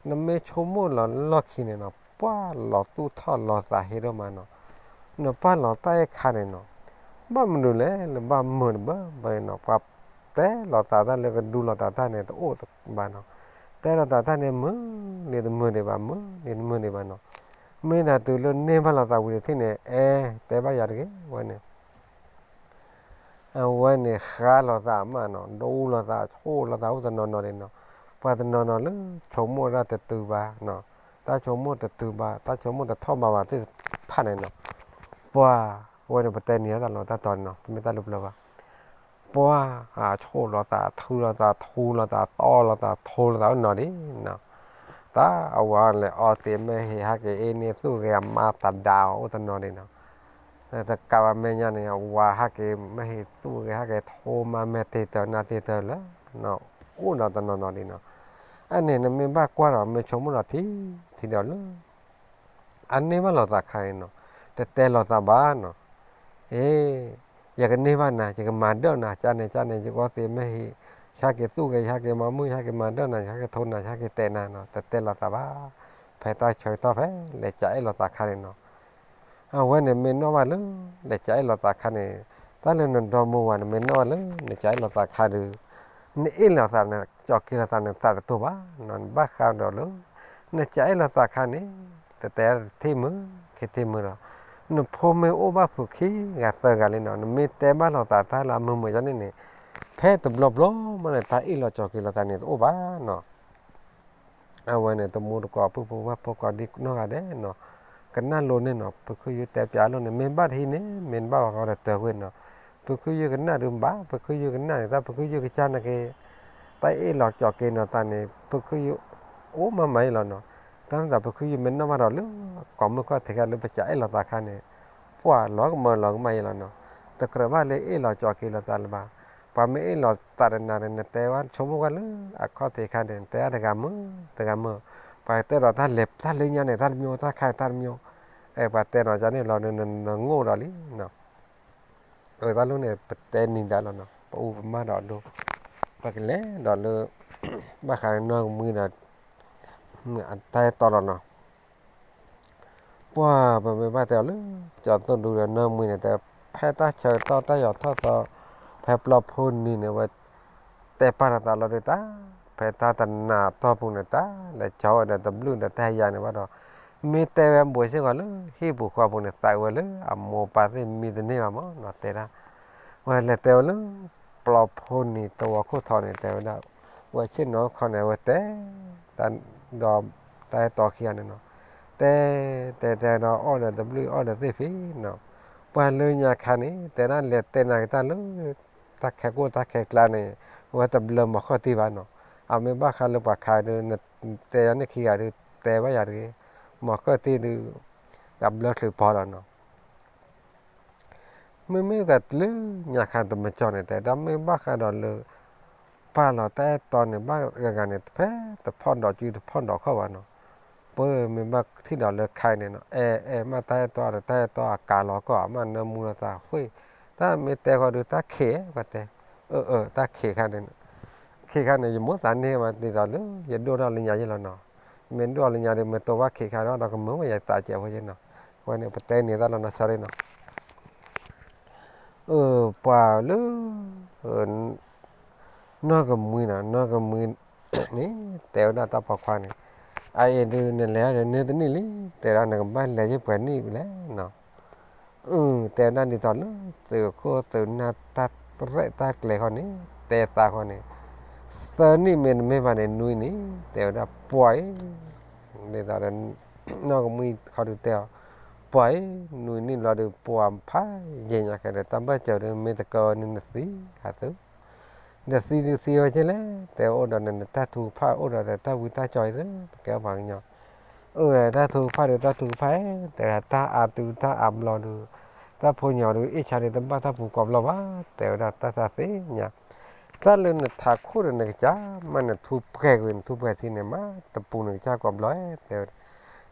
နမ့ၢ်ဆိကမိၣ်လီၤလီၢ်ခံန့ၣ်နီၤ ပှၤလီၤသူၣ်ထီၣ်လီၤသးဟ့ဒိၣ်မးနီၤ, နပာ်လီၤတၢ်အဲၣ်ခါန့ၣ်နီၤ, ဘၣ်မနုၤလဲၣ်လၢဘၣ်မုာ်တဘၢဘၢန့ၣ်နီၤ, ပှၤတဲလီၤသးတၢ်လၢကဒူလီၤသးတၢ်န့ၣ် တအိၣ်ဘၣ်နီၤ, တဲလီၤသးတၢ်န့ၣ် မုာ်န့ၣ်တမုာ်ဒံးဘၣ် မုာ်န့ၣ်တမုာ်ဒံးဘၣ်နီၤ, မ့ၢ်ဒၣ်တုၤလၢန့ၢ်ဘၣ်လီၤသးဝံၤတထံၣ်န့ၣ် အဲ တဲဘၣ်ယၤတဂ့ၤ ဝဲန့ၣ် အဝဲန့ၣ်ဃါလီၤသးမးနီၤ, ဒူလီၤသး ဆိၣ်လီၤသးအိၣ်တနီၤနီၤန့ၣ်နီၤ, ပှၤတနီၤနီၤလၢဆိကမိၣ်တၢ်တတုၤဘၣ်နီၤ, တၢ်ဆိကမိၣ်တတုၤဘၣ် တၢ်ဆိကမိၣ်တထီၣ်ဘၣ်ဘၣ်သ့ၣ်တဖၣ်န့ၣ်နီၤ, ပှၤ ဝဲန့ၣ်ပတဲနံၤတၢ်လီၤတၢ်တီၤန့ၣ်နီၤ တမ့ၢ်တၢ်လၢပျၢၤဘၣ်, ပှၤ ဆိၣ်လီၤသး ထူလီၤသး ထူလီၤသး တီလီၤသး ထူလီၤသးအိၣ်နီၤဒံးနီၤ, တၢ်အဝၤလဲၤအီသံးမ့ၢ်ဟ့ၣ် ဟဲက့ၤအ့န့ၢ်သူၣ်ဂဲၤအမါသဒါအီၤအိၣ်တနီၤဒံးနီၤ တကးဘၣ်မဲာ်ညါန့ၣ် အဝၤဟဲက့ၤမ့ၢ်ဟ့ၣ်သူၣ်ဂဲၤ ဟဲက့ၤထိမါမဲာ်တ့ၢ်တၢ်နါတ့ၢ်တၢ်လၢ အိၣ်ဒီးတနီၤနီၤဒံးနီၤ, အန့ၣ် နမ့ၢ်ဘၣ်ကွၢ်ဒီး မ့ၢ်ဆိကမိၣ်ဒီးထံ ထံဒီးလၢ အန့ၢ်ဘၣ်လိာ်သးခါအံၤနီၤ, တတဲလိာ်သးဘၣ်နီၤ, အ့ ယကန့ၢ်ဘၣ်နၤ ယကမၤဒၢၣ်နၤ ကန့ၣ်ကန့ၣ် ယကအီသံးမ့ၢ်ဟံး, ယဟဲက့ၤသူၣ်ဂဲၤ ယဟဲက့ၤမၤမုၣ် ယဟဲက့ၤမၤဒၢၣ်နၤ ယဟဲက့ၤထိနၤ ယဟဲက့ၤတဲနၤနီၤ, တတဲလိာ်သးဘၣ်, ဖဲတၢ်ဆၢကတီၢ်ဖဲလဲၤကအဲၣ်လိာ်သးခါန့ၣ်နီၤ အဝဲန့ၣ်မ့ၢ်နီၣ်ဘၣ်လၢ လဲၤကအဲၣ်လိာ်သးခါန့ၣ်, တၢ်လၢနဒီမါဝၤန့ၣ် မ့ၢ်နီၣ်ဘၣ်လၢ နကအဲၣ်လိာ်သးခါဒီး, နအ့ၣ်လိာ်သးန့ၣ် ကၠီၤက့ၤလိာ်သးန့ၣ် သးတတိၤဘၣ်နီၤ, နဘၣ်ဃးဒီးလၢ နကအဲၣ်လိာ်သးခါန့ၣ်, တတဲတထံၣ်မုာ် ခံထံၣ်မုာ်ဒီး, နဖိမ့ၢ်အိၣ်ဘၣ်ဖုးခံဂၤသၢဂၤလံနီၤ, နမ့ၢ်တဲဘၣ်လိာ်သးတၢ်လၢအမုာ်မုာ်ကန့ၣ်န့ၣ်, ဖဲတဘျီဘျီမးန့ၣ် တၢ်အ့ၣ်လိာ်ကၠီၤက့ၤလိာ်သးန့ၣ်တအိၣ်ဘၣ်နီၤ အဝဲန့ၣ် တမူတကိး ပုၢ်ဖိဝဲၢ်ဖိကိးဒံနီၢ်ဂၤဒဲးနီၤ, ကနၣ်လိၤန့ၣ်နီၤ, ပခုၣ်ယုၢ်တဲပၠးလိာ်န့ၣ် မ့ၢ်ဘၣ်တဟံးန့ၣ် မ့ၢ်ဘၣ်ဝဲဃီဒီးတၢ်ဝဲနီၤ, ပခုၣ်ယုၢ်ကနၣ်ဒုးဘၣ် ပခုၣ်ယုၢ်ကနၣ်န့ၣ် တၢ်ပခုၣ်ယုၢ်ကစၢ်နာ်က့ၤ, တၢ်အ့ၣ်လိာ်ကၠီၤက့ၤနီၤသးန့ၣ် ပခုၣ်ယုၢ် အိၣ်မးမးအံၤလီၤနီၤ, တၢ်မ့ၢ်သးပခုၣ်ယုၢ်မ့ၢ်နီၣ်ဘၣ်ဒီးလၢ ကိးမုၢ်ခီၣ်ထံးခါလၢပကအဲၣ်လိာ်သးခါန့ၣ်, ပှၤလီၤကမၢလီၤကမၣ်အံၤလီၤနီၤ, တကြၢးဘၣ်လၢအ့ၣ်လိာ်ကၠီၤက့ၤလိာ်သးလၢၤဘၣ်, ပှၤမ့ၢ်အ့ၣ်လိာ်သးတနၤန့ၣ် နတဲဝဲဆိကမိၣ်ကွၢ်လၢ အခီၣ်ထံးခါန့ၣ် နတဲဝဲတဂၤမုာ် တဂၤမုာ်, ပှၤတဲဒီးတၢ်လဲၤတၢ်လၢညါန့ၣ် တၢ်တမံၤ တၢ်ခါတၢ်တမံၤ, အဲ ပှၤတဲဒီးကန့ၣ်လီၤ နငိၣ်ဒီးလံနီၤ, အတၢ်လၢန့ၣ် ပတဲနံၤဒၣ်လီၤနီၤ ပအူပမၢ်ဒီးဒိ, ပကလဲၤဒီးလၢ ဘၣ်ဃးနီၢ်ကမှံဒီး အတၢ်အဲၣ်တီလီၤနီၤ, ပှၤပမ့ၢ်ဘၣ်တဲအီၤလၢ ကၠီၤသိၣ်ဒူဒီးနီၢ်ကမှံန့ၣ် တဲ ဖဲတၢ်ဆၢကတီၢ်တၢ်ယီၤထီၣ်သီ ဖဲပျီဖိနံၤန့ၣ် ဝဲ တဲပာ်လီၤသးလီၤဒုးတၢ်, ဖဲတၢ်တနၤအတီၢ်ပူၤန့ၣ် တၢ်လဲၤကၠီၤဝဲဒီးတဘျုးဒီးတၢ်ဟဲယၤန့ၣ်ဘၣ်ဒီး, မ့ၢ်တဲဝဲဘိးစ့ၢ်ကီးလၢ ဟံၣ်ပူၤဃီပူၤန့ၣ် သးဝဲလၢအမိၢ်ပၢ်သ့ၣ်မံတန့ၢ်ဘၣ်မးနီၤ တဲဒၣ်, ဝဲလဲၤတဲဝဲလၢ ပျီဖိနံၤသဝီခိၣ်ထီးန့ၣ် တဲဝဲဒၣ်, ဝဲဆ့ၣ်နီၤခီန့ၣ် ဝဲတဲ ဒီးတၢ်အဲၣ်တီခံဂၤန့ၣ်နီၤ, တဲ တဲတဲဒီးအီၣ်ဒီးတဘျုးအီၣ်ဒီးသ့ၣ်ဖံနီၤ, ပှၤလၢညါခါန့ၣ် တဲဒၣ်လဲၤတဲနၤကတၢၢ်လၢ တၢ်ခဲကိာ်တၢ်ခဲကျါန့ၣ် ဝဲတဘျၢမီၤဃၢၣ်တံၢ်ဘၣ်နီၤ, အမ့ၢ်ဘၣ်ဃးလၢပှၤခါဒုး တဲယၤန့ၣ်ခံဂၤဒုး တဲဘၣ်ယၤတဂ့ၤ, မီၤဃၢၣ်တံၢ်ဒုး တဘျၢချုးပီလီၤနီၤ မ့မ့ၢ်ဂၤတလၢညါခါတမကၠီၣ်န့ၣ် တဲဒၣ်မ့ၢ်ဘၣ်ဃးဒီးလၢ ပာ်လီၤတၢ်အဲၣ်တီန့ၣ် ဘၣ်ဂၤဂၤန့ၣ် ဖဲတဖီၣ်ဒီးကုတဖီၣ်ဒီးခီၣ်ဘၣ်နီၤ, ပမ့ၢ်ဘၣ်ထံၣ်ဒီးလၢခါအံၤန့ၣ်နီၤ အဲၣ်အဲၣ်မ့ၢ်တၢ်အဲၣ်တီဒီးတၢ်အဲၣ်တီအကၤလီၤကီၢ် အမ့ၢ်နၢမူလီၤသးဃ့ၢ်, တၢ်မ့ၢ်တဲဃီဒုးတၢ်ခံး ပှၤတဲ, အၢ အၢ တၢ်ခံးခါန့ၣ်, ခံးခါန့ၣ် ယမိၣ်သးန့ၢ်မးဒ်သိးလၢ ယဒိၣ်ထီၣ်လၢညါယဲလီၤနီၤ, မ့ၢ်ဒိၣ်လၢညါဒီး မ့ၢ်တိၢ်ဘၣ်ခံးခါဒီး ကမုာ်ဝဲယသးစဲးဖိယဲနီၤ, အဝဲန့ၣ် ပတဲန့ၢ်တၢ်လီၤနီၤ sorry နီၤ အၢ ပှၤလၢ နီၢ်ကမှံနီၤ နီၢ်ကမှံန့ၣ် တဲဝဲဒၣ်တၢ်ပိာ်ခွါန့ၣ်, အအံၤဒုးနလဲၤဒီးန့ၢ်တနံၣ်လံ, တဲဒၣ်နကဘၣ်လဲၤယဲၢ်ပှဲၤနံၣ်လဲၣ်နီၤ, တဲဝဲဒၣ်ဒ်သိးလၢ သုးခိၣ်သုးနၢ်တၢ်ရဲၣ်တၢ်ကျဲၤဃီန့ၣ် တဲသးဃီန့ၣ်, သၢနံၣ်မ့တမ့ၢ်ဘၣ်န့ၣ် နွံနံၣ် တဲဝဲဒၣ် ပှၤအံၤ, ဒ်သိးဒီး နီၢ်ကမှံၤခီဒုးတဲအီၤ, ပှၤအံၤ, နွံနံၣ်ဘျီဒီး ပှၤဖးယံာ်ညါခဲဒီး တၢ်ဘၢၣ်စၢၤဒီး မ့ၢ်တကၢန့ၣ်နသံဟးသု, နသံဒုးသံဝဲက့လဲၣ်, တဲအိၣ်ဒီးနတၢ်ထုကဖၣ် အိၣ်ဒီးတၢ်ဝံတၢ်ကၠီအံၤလၢ ပကဲပှၤကညီ အၢ တၢ်ထုကဖၣ်ဒီး တၢ်ထုကဖၣ်, တဲဝဲဒၣ် တၢ်အါတုၤတၢ်အါဘျီဒီး တၢ်ဖိညီဒီး အ့ၣ်ဆါဒီး တဘၣ်တၢ်ပူၤကိးဘျီဘၣ်, တဲဝဲဒၣ် တၢ်သးသ့ၣ်ညါ, တၢ်လၢနထးခိၣ်ဒီးနကစၢ် မ့ၢ်နထူပှဲၤကွံာ် နထူပှဲၤထံန့ၣ် မ့ၢ်တပူၤနကစၢ်ကိးဘျီ, တဲဝဲဒၣ်,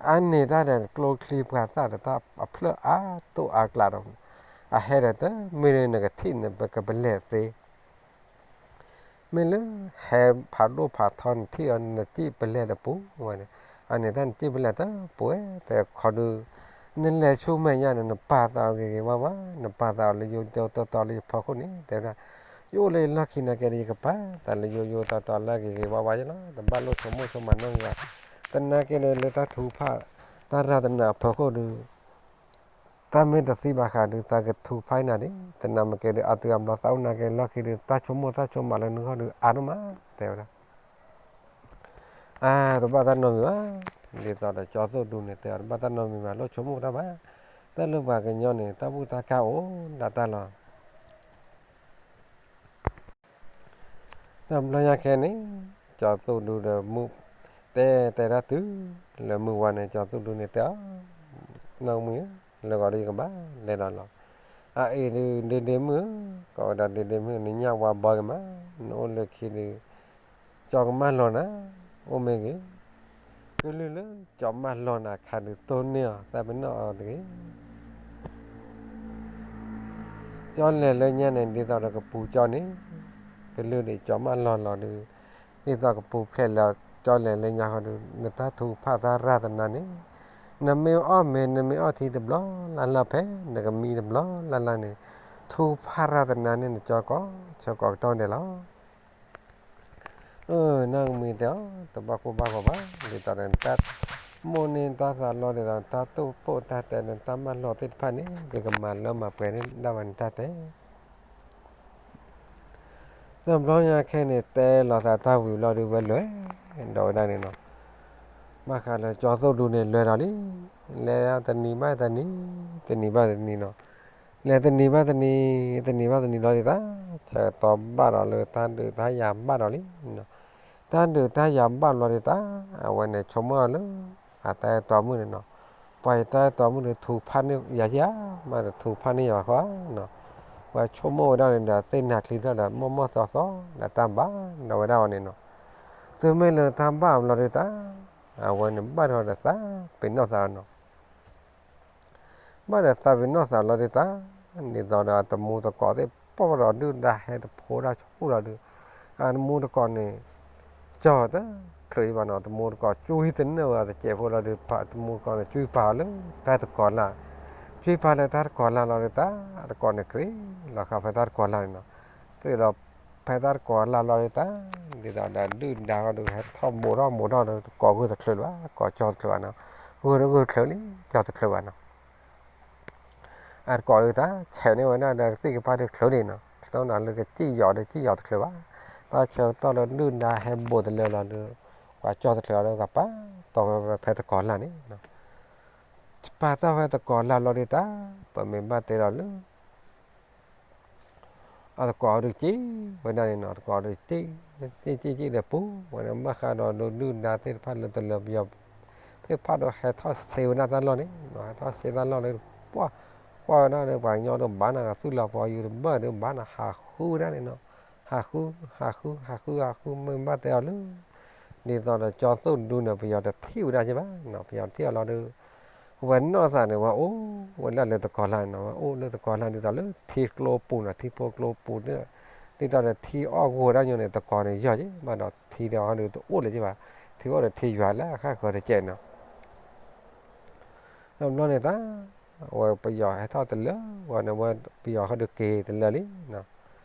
အါန့ၢ်တၢ်ဒီး ကျိချံပှၤသၣ်ဒီး တၢ်အဖျၢၣ်အါတိၢ်အါကျးဒီး အဟဲဒီးတမ့ၢ်လၢနကထံၣ် နပကပလဲၤသ့ မ့ၢ်လၢဟဲဖးဒိၣ်ဖးထီနထံၣ်အီၤ နစံၣ်ပလဲၢ်တပူၤဝဲန့ၣ်, အန့ၣ်တၢ်နစံၣ်ပလဲၢ်တပူၤဝဲ တဲခီဒုး, နလဲၤဆူမဲာ်ညါန့ၣ် နပာ်သးအီၤဂ့ၤဂ့ၤဝါဝါ, နပာ်သးအီၤလၢယိယိတီတီလၢယဖီခိၣ်န့ၣ် တဲဝဲဒၣ်, ယအိၣ်လၢယလီၢ်ခံနာ်က့ဒီး ယကပာ်သးလၢယိယိတီတီလၢအဂ့ၤဂ့ၤဝါဝါယလီၤ, တဘၣ်လိၣ်ဆိကမိၣ်ဆိကမးနီတမံၤဘၣ်, သနာ်က့ဒီးလၢတၢ်ထုကဖၣ် တၢ်ရၤသနးအဖီခိၣ်ဒီး တၢ်မ့ၢ်တသံဘၣ်ဃးဒီး သးကထုကဖၣ်နၤဒံး, သနာ်က့ဒီး အါတုၤအါဘျီသးအိၣ်နာ်က့လီၢ်ခံဒီး တၢ်ဆိကမိၣ်တၢ်ဆိကမးလၢနဂီၢ်ဒီးအါဒိၣ်မး တဲဝဲဒၣ်, အါ တဘၣ်တၢ်နီတမံၤဘၣ်, ဒ်သိးဒီးကၠီသိၣ်ဒူန့ၣ်တဲအီၤ တဘၣ်တၢ်နီတမံၤဘၣ် လိၣ်ဆိကမိၣ်တၢ်ဘၣ်, တၢ်လၢပှၤကညီန့ၣ် တၢ်ဘူၣ်တၢ်ကါအိၣ်ဒၣ်တၢ်လီၤ တဘျီညါခဲန့ၣ် ကၠီသိၣ်ဒူဒီးမုၢ် တဲတဲဒၣ်တုၤလၢမုၢ်ဝါန့ၣ် ကၠီသိၣ်ဒူန့ၣ်တဲအီၤ, နီၢ်ကမှံၤဧၢ, လၢဂီၤဒီးယကဘၣ်လဲၤဒီးလီၤ, အအံၤဒုးဒ့ဒ့မုၣ်ဧၢ, ကိးဝဲဒၣ်ဒ့ဒ့မုၣ် နညၣ်ဝါဘီက့ၤမး, နအိၣ်လၢခံဒုး ကၠီကမၢ်လီၤနၤ, အိၣ်မ့ၢ်ဂ့ၤ, ကလုၢ်လၢကၠီမၢ်လီၤနၤခါဒုးတိၢ်န့ၢ်အီၤ သးပ့ၤနီၣ်အီၤတဂ့ၤ ကၠီလဲၤလၢညါန့ၣ် ဒ်သိးဒီးကပူၤကၠီန့ၣ်, ကလုၢ်ဒံးကၠီမၢ်လီၤလီၤဒုး, ဒ်သိးကပူၤဖျဲးလၢကၠီလဲၤလၢညါဃီဒုး နတၢ်ထုကဖၣ်တၢ်ရၤသနးန့ၣ်, နမ့ၢ်အီၣ်မ့ၤ နမ့ၢ်အီၣ်ထံတဘျီလၢ်လၢ်ဖဲ နကမံတဘျီလၢ်လၢ်န့ၣ်, ထုကဖၣ်ရၤသနးန့ၣ် နကၠီကိးဆၢကိးကတီၢ်ဒဲးလီၤ. အၢ နီၢ်ကမှံၤတဲအီၤ တဘၣ်ကိၢ်ဘၣ်ဂီၤဘၣ်, ဒ်သိးဒီးတၢ်မိၣ်န့ၢ်တၢ်သးလီ ဒ်သိးတၢ်တိာ်ပိာ်တၢ်တဲန့ၣ် တၢ်မၢလီၤသ့ၣ်တဖၣ်န့ၣ် ယကမၤလၢမၤပှဲၤန့ၢ်ဒၣ်ဝဲန့ၣ်တၢ်တဲ တဘျီညါခဲန့ၣ် တဲလီၤသးတၢ်ဝံၤလီၤဒုးဝဲလဲၤဒီးဝဲဒၣ်န့ၣ်နီၤ, ဘၣ်ဃးလၢကၠီသိၣ်ဒူန့ၣ်လဲၤဒီးလံ, လဲၤတနံၤဘၣ်တနံၤ, တနံၤဘၣ်တနံၤနီၤ, လဲၤတနံၤဘၣ်တနံၤ, တနံၤဘၣ်တနံၤလီၤဒုးတၢ်, ဆၢကတီၢ်ဘၣ်ဒီးလၢတၢ်ဒုးတၢ်ယၤဘၣ်ဒီးလံ, တၢ်ဒုးတၢ်ယၤဘၣ်လီၤဒုးတၢ်, အဝဲန့ၣ်ဆိကမိၣ်အီၤလၢ အတၢ်အဲၣ်တီမုၣ်န့ၣ်နီၤ, ပှၤအံၤတၢ်အဲၣ်တီမုၣ်န့ၣ် ထုကဖၣ်န့ၢ်ယၤဧါ, မ့ၢ်တထုကဖၣ်န့ၢ်ယၤဘၣ်ဃီနီၤ, ပှၤဆိကမိၣ်ဝဲဒၣ်န့ၣ်ဒီး သ့ၣ်နၤချံထီၣ်ဒီး မိၢ်မိၢ်သီသီဒီးတၢ်ဘၣ်ဒီးဝဲဒၣ်အီၤန့ၣ်နီၤ, သုမ့ၢ်လၢတၢ်ဘၣ်အီၤလီၤဒုးတၢ်, အဝဲန့ၣ်ဘၣ်ဒီးသးပ့ၤနီၣ်သးနီၤ ဘၣ်ဒီးသးပ့ၤနီၣ်သးလီၤဒုးတၢ်, ဒ်သိးဒီးအတမူတကိးသ့ၣ်ပီၢ်ဒီးဒုၣ်ဒါဟဲတဖိဒၣ်ဆူၣ်လီၤဒုး, အတမူတကိးန့ၣ် ကၠီတချုးဘၣ်နီၤ, တမူတကိးကွံတနၢၣ်ဝဲတစဲးဖိလီၤဒုး, တမူတကိးန့ၣ် ကွံပာ်အီၤလၢတၢ်တကိးလၢ်, ကွံပာ်လၢတၢ်တကိးလၢ်လီၤဒုးတၢ်, တကိးန့ၣ်ကြ့လီၤဃာ်ဖဲတၢ်တကိးလၢ်န့ၣ်နီၤ, ကြ့ဒီးဖဲတၢ်တကိးလၢ်လီၤဒုးတၢ်, ဒ်သိးဒီးဒုၣ်ဒါဃီဒုး ဟဲထီၣ်ဘိးထီၣ်ဘိးထီၣ်ဒီး တကိးဂုၢ်တချုးလၢၤဘၣ်, ကိးကၠီတချုးဘၣ်နီၤ, ဂုၢ်ဒီးဂုၢ်တချုးလံ, ကၠီတချုးဘၣ်နီၤ အတကိးဒုးတၢ် ဆဲးန့ၢ်ဝဲဒၣ်ဒီးကသံၣ်ကပၤဒုးချုးဒံးနီၤ, တနီၤလၢကစံၣ်ယီၤဒီးစံၣ်ယီၤတချုးဘၣ်, တၢ်ဆၢကတီၢ်လၢဒုၣ်ဒါဟဲဘိးတလၢလီၤဒုး, ပှၤကၠီတချုးဒီးကပာ်တီၢ်ဝဲဖဲတကိးလၢ်န့ၣ်, ပာ်တီၢ်ဖဲတကိးလၢ်လီၤဒုးတၢ်, ပမ့ၢ်ဘၣ်တဲဒီးလၢ အတကိးဒုးစံၣ်ဝဲဒၣ်န့ၣ်နီၤ, တကိးဒုးစံၣ်, စံၣ်စံၣ်စံၣ်ဒီးပူၤဝဲန့ၣ် ဘၣ်ဃးဒီးဒုၣ်ဒါသ့ၣ်တဖၣ်လၢတလၢပယီၤသ့ၣ်တဖၣ်ဒီးဟဲထီၣ်ဆ့ဝဲဒၣ်တၢ်လီၢ်န့ၣ်, ဟဲထီၣ်ဆ့တၢ်လီၢ်လၢ ကွၢ်ဝဲဒၣ်ဒီးပှၤကညီဒီးဘၣ်နၤ သူၣ်လီၤပှီၤယူၤတဘၢၣ်ဒီးဘၣ်နၤ ဟးဃုဝဲဒၣ်န့ၣ်နီၤ, ဟးဃု, ဟးဃု, ဟးဃု, ဟးဃု, ဟးဃု မ့ၢ်ဘၣ်တဲအီၤလၢ ဒ်သိးဒီးကၠီသိၣ်ဒူန့ၣ် ပယီၤတထံၣ်ဝဲဒၣ်က့ဘၣ်နီၤ, ပယီၤတထံၣ်အီၤလီၤဒီး ဝဲနီၢ်သးန့ၣ် ဝဲအိၣ်ဝဲဒၣ်လၢတကိးလၢ်န့ၣ်နီၤ, ဝဲအိၣ်လၢတကိးလၢ်ဒ်သိးလၢထံကျိပူၤနီၤ, ထံဖိကျိပူၤန့ၣ်, ဒ်သိးဒီးထံအီၣ်ဂိၤဒၣ်ညီန့ၣ် တကိးန့ၣ်ယီၤက့ဘၣ်ဒီး ထံဒီးဟီဒုးတအိၣ်လၢၤက့ဘၣ်, ထံအိၣ်ဒီးထံယွၤလၢအဃၣ်ဃၢၤတကဲးနီၤ တဘျီန့ၣ်တၢ်, အဝဲပယီၤဟဲထီၣ်တလၢာ်ဝဲန့ၣ် ဝဲပယီၤဟီဒုးက့ၤတလၢာ်လံနီၤ,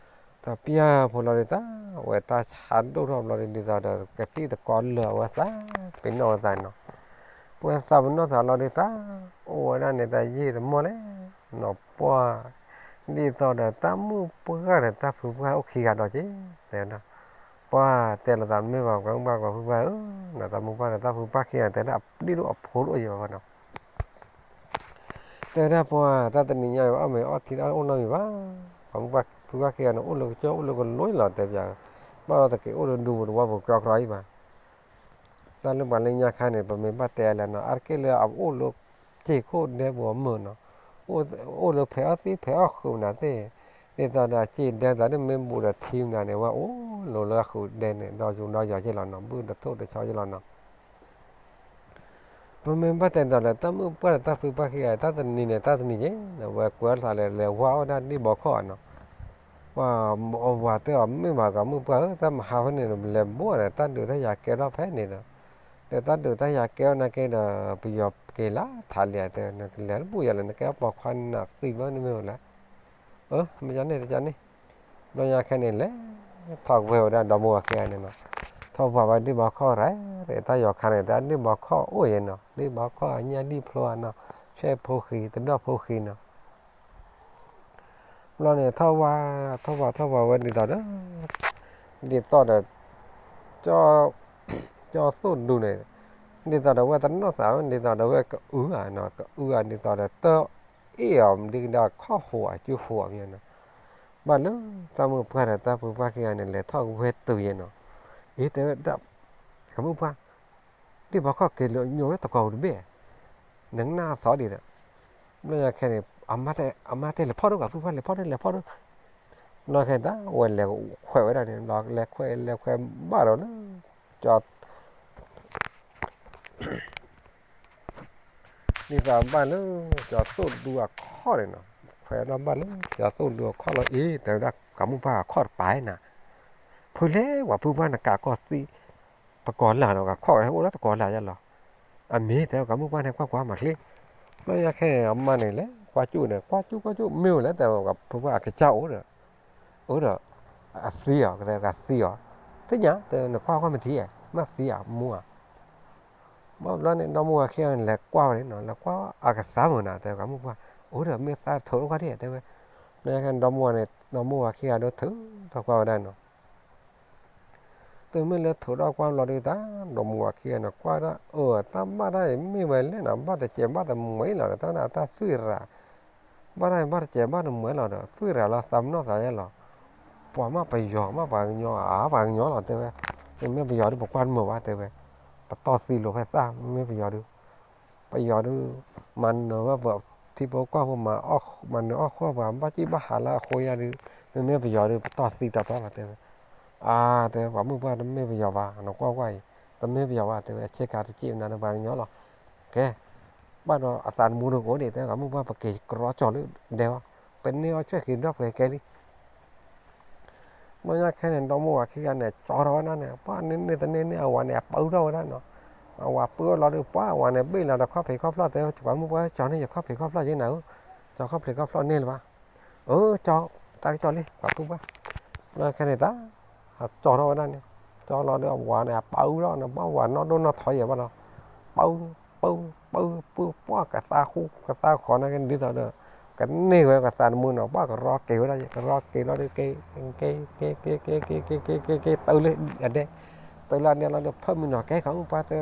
တပျၢ်ဖိလီၤဒုးတၢ်, အဝဲတၢ်ဆါဒိၣ်ထီၣ်ဘျီဒုး ဒ်သိးဒီးကသံၣ်တကိးလၢာ်အဝဲသး ပ့ၤနီၣ်ဝဲသးနီၤ, ပဝဲသးပ့ၤနီၣ်သးလီၤဒုးတၢ်, အိၣ်ဝဲဒၣ်န့ၣ်တၢ်ယံာ်တမီၢ်လဲၣ်နီၤ, ပှၢ် ဒ်သိးဒီးတၢ်မုၣ်ပှၢ်ဒီးတၢ်ဖုပှၢ်အိၣ်ခံဂၤဒီးက့ၤ တဲဝဲဒၣ်, ပှၢ်တဲလီၤသးမ့ၢ်ဘၣ် ပှၤမုၣ်ပှၢ်ပှၤဖုပှၢ်ဧၢ, တၢ်မုၣ်ပှၢ်ဒီးတၢ်ဖုပှၢ်ခံဂၤန့ၣ် တဲဒၣ်အဒ့ၣ်ဒိၣ်အဖိဒိၣ်ယဲၢ်ဘၣ်နီၤ, တဲဝဲဒၣ်ပှၢ် တၢ်တနံၤညါအံၤ အီၣ်မ့ၤအီထံတၢ်အိၣ်နီတမံၤဘၣ်, ပှၤမုၣ်ပှၢ်ဖုပှၢ်ခံဂၤန့ၣ် အိၣ်လၢကစၢၢ်အိၣ်လၢကလိလီၤ တဲပၠး, ဘၣ်ဒီးတက့ၤအိၣ်လၢဒူပူၤတဝီပူၤကြီကြီအံၤဘၣ် တၢ်လၢပှၤလၢညါခါန့ၣ် ပမ့ၢ်ဘၣ်တဲလဲၣ်နီၤ အါတက့ၢ်လၢအအိၣ်လၢစ့ၢ်ခိၣ်ဒဲပူၤအမုာ်နီၤ, အိၣ်လၢဖဲအီၣ်သံဖဲအီၣ်ဃုာ်မနုၤသ့ၣ်, ဒ်သိးဒီးစ့ၢ်ဒဲသးဒ်မ့ၢ်ဘူးဒီးထံမနုၤန့ၣ် ဝဲအိၣ်လိၤလၢအဃုာ်ဒဲန့ၣ် ဒီးယူၤဒီးယီၤက့ၤလီၤနီၤ ဘုၣ်တထိၣ်တဆီက့ၤလီၤနီၤ ပမ့ၢ်ဘၣ်တဲဒ်သိးဒီး တၢ်မုၣ်ပှၢ်ဒီးတၢ်ဖုပှၢ်ခံဂၤ တၢ်တနံၤန့ၣ် တၢ်တနံၤက့ၤ ဝဲကွဲးအသးလဲၤလဲၤဝါအီၣ်ဒၣ်ဒ့ၣ်ဘီခီၣ်နီၤ, ပှၤအဝၤတဲအီၤ မ့ၢ်ဘၣ်ကီးမုၣ်ပှၢ်ဧၢ တၢ်မဟါဖဲန့ၣ် လဲၤဘိးဒီး တၢ်ဒုးတၢ်ယၤကဲထီၣ်ဖဲန့ၣ်ဒီး, ဒီးတၢ်ဒုးတၢ်ယၤကဲထီၣ်နာ်က့ဒီး ပယီၤက့ၤလၢထးလံတဲ နကလဲၤတဘူၣ်ယၤလဲၣ် နကဲအီၣ်ပိာ်ခွါနးသံဘၣ်န့ၣ်မ့ၢ်ဝဲလဲၣ်, အၢ မ့ၢ်ကန့ၣ်တကန့ၣ်, ဘျီညါခဲန့ၣ်လဲၤ ထီၣ်ဝဲဝဲဒၣ်ဒီမိၢ်ဝၤခံဂၤန့ၣ်နီၤ, ထီၣ်ဝဲဝဲဒၣ်ဒ့ၣ်ဘီခီၣ်ရဲၣ် တၢ်ယီၤခါန့ၣ် တၢ်ဒ့ၣ်ဘီခီၣ်အိၣ်ယဲနီၤ ဒ့ၣ်ဘီခီၣ်အညၣ်ဒံၣ်ဖျိအနီၤ, ဆွဲၣ်ဖိဃံ တဒီၣ်ဖိဃံနီၤ ဘျီန့ၣ် ထီၣ်ဝဲ ထီၣ်ဝဲ ထီၣ်ဝဲဝဲဒ်သိးဒီး ဒ်သိးဒီး ကၠီသိၣ်ဒူန့ၣ် ဒ်သိးဒီးဝဲတနီၣ်သး ဒ်သိးဒီးဝဲကအုဧါနီၤ ကအုဧါ ဒ်သိးဒီးတၢ်အ့ၣ်အီၤ ဒ်ကဒါခီၣ်ဟိးအစုဃိးမ့ၢ်နီၤ, ဘၣ်လၢတၢ်မုၣ်ပှၢ်ဒီးတၢ်ဖုပှၢ်ခံဂၤန့ၣ် လဲၤထီၣ်ဝဲတုၤယဲနီၤ, အ့ တဲဝဲဒၣ် ကမုၣ်ပှၢ် ဒ့ၣ်ဘီခီၣ်က့ၤလၢညိဝဲတကိးဒံးဘ့ၣ်, နကနၣ်အသီဒံးဒီး, ဘျီညါခဲန့ၣ် အမါတဲလဲၤဖီၣ်ဒိၣ်ကး ဖုပှၢ်လဲၤဖီၣ်ဒိၣ် လဲၤဖီၣ်ဒိၣ်, ဘျီခဲတၢ်ဝဲလဲၤခွဲးဝဲဒၣ်န့ၣ် လဲၤခွဲးလဲၤခွဲးဘၣ်ဒီးလၢ ကၠီ ဒ်သိးဘၣ်လၢ ကၠီသိၣ်ဒူအခီၣ်န့ၣ်နီၤ, ခွဲးဒီးဘၣ်လၢ ကၠီသိၣ်ဒူအခီၣ်လီၤ အ့ တဲဝဲဒၣ် ကမုၣ်ပှၢ်အခီၣ်တပၤနၤ, ဖုလဲၣ် ပှၤဖုပှၢ်နကးကီၢ်သံ တကိးလၢ်ဒီး ကခီၣ်ဝဲအိၣ်လၢတကိးလၢ်ယဲလီၤ, အမ့ၢ် တဲဝဲ ကမုၣ်ပှၢ်န့ၣ် ကွၢ်ကွၢ်မၤချ့, ဘျီညါခဲန့ၣ် အမါန့ၣ်လဲၤကွၢ်ကၠူၣ်န့ၣ် ကွၢ်ကၠူၣ်ကွၢ်ကၠူၣ် မ့ၢ်ဝဲလဲၣ် တဲဝဲ ပှၤဖုပှၢ်အကစၢ်အိၣ်ဒီး အိၣ်ဒီး အသံအီၤ ကသံအီၤ, သ့ၣ်ညါ တဲ နကွၢ်ကွၢ်မ့ၢ်ထံဧါ မ့ၢ်သံအီၤမူဧါ, ဘၣ်ဘျီန့ၣ် ဒီမါဝၤခံဂၤန့ၣ် လဲၤကွၢ်ဝဲန့ၣ်နီၤ လဲၤကွၢ်အကသါမုၢ်နၤ တဲဝဲ ကမုၣ်ပှၢ် အိၣ်ဒီး မ့ၢ်သးထိးအိၣ်ခီၣ်ဒံး တဲဝဲ, ဘျီညါခဲန့ၣ် ဒီမါဝၤန့ၣ် ဒီမါဝၤခံဂၤဒီးထုးထီၣ်ကွၢ်ဝဲဒၣ်နီၤ တုၤမ့ၢ်လၢထုးထီၣ်ကွၢ်ဘျီဒုးတၢ် ဒီမါဝၤခံဂၤန့ၣ် ကွၢ်ဒၣ် အၢ တၢ်ဘၣ်တၢ်အံၤမ့ၢ်ဝဲလဲၣ်နီၤ ဘၣ်တစဲးဘၣ်တမှဲလီၤဒီး တၢ်ဝဲဒၣ်တၢ်သွံၣ်ရၤ ဘၣ်တၢ်အံၤဘၣ်တစဲးဘၣ်တမှဲလီၤဒီး သွံၣ်ရၤလီၤသးမနီၢ်သးယဲလီၤ, ပှၤမ့ၢ်ပယီၤ မ့ၢ်ပှၤကညီ အါ ပှၤကညီလီၤ တဲဝဲ, မ့မ့ၢ်ပယီၤဒုး ပကွၢ်တမုာ်ဘၣ် တဲဝဲ, ပတီၢ်သံလိာ်ဖဲသၣ် မ့မ့ၢ်ပယီၤဒုး ပယီၤဒုး မၤနၢၤဝဲပထံဖိကီၢ်ဖိ မၤနၢၤအီၣ်ဃီပှၤ ဘၣ်ကံၣ်ဘၣ်ဟးလၢအဃိယါဒုး မ့မ့ၢ်ပယီၤဒုး ပတီၢ်သံတီတီလီၤ တဲဝဲ, အါ တဲဝဲ ပှၤမုၣ်ပှၢ်တမ့ၢ်ပယီၤဘၣ် နကွၢ်ကွၢ်အံၤ တမ့ၢ်ပယီၤဘၣ် တဲဝဲ ဆ့ကၤတစံးမနုၤဒီးပှၤကညီလီၤ, ကဲ ဘၣ်ဒီးအသးတမူတကိးဒံး တဲဝဲ ပှၤမုၣ်ပှၢ် ပက့ၤကရီကၠီၤလၢဒဲဝဲ ပန့ၢ်အီၣ်ဆွဲၣ်ဃံဒီဖျၢၣ်ကဲလံ ဘျီညါခဲန့ၣ် ဒီမါဝၤခံဂၤန့ၣ် ကၠီထီၣ်ဝဲဒၣ်န့ၣ် ပှၤန့ၢ်န့ၢ်တန့ၢ်န့ၢ် အဝၤန့ၣ် အပၢထီၣ်ဝဲဒၣ်နီၤ, အဝၤပၢလီၤဒုး ပှၤအဝၤန့ၣ် ဘ့ၣ်လီၤဒီးခီၣ်ဖံးခီၣ်ဖျီၣ် တဲဝဲ ပှၤမုၣ်ပှၢ် ကၠီန့ၢ်ယခီၣ်ဖံးခီၣ်ဖျီၣ်ယဲနၤဧၢ, ကၠီခီၣ်ဖံးခီၣ်ဖျီၣ်န့ၢ်လၢၤဘၣ်, အၢ ကၠီ တၢ်ကၠီလံ ပှၤမုၣ်ပှၢ်, ဘျီခဲန့ၣ်တၢ် ကၠီထီၣ်ဝဲဒၣ်န့ၣ်, ကၠီလီၤဒုး အဝၤန့ၣ် အပၢထီၣ်န့ၣ် ဘၣ်ဝၤနီၢ်ဒိၣ်နီၢ်ထီယဲဘၣ်နီၤ, ပၢ ပၢ ပၢ ပၢ ပှၤကသါဃူကသါဃီန့ၣ် ဒ်သိးဒီး ကန့ၢ်ဝဲကသးတမုာ်နီၤ ပှၤကရီက့ၤဝဲဒၣ် ကရီက့ၤလီၤဒုး က့ၤ က့ၤ က့ၤ က့ၤ က့ၤ က့ၤ က့ၤ တုၤလၢအဒဲ, တုၤလၢအဒဲလီၤဒုး ဖၢမုၢ်နီၤ ကဲ ပှၤမုၣ်ပှၢ် တဲ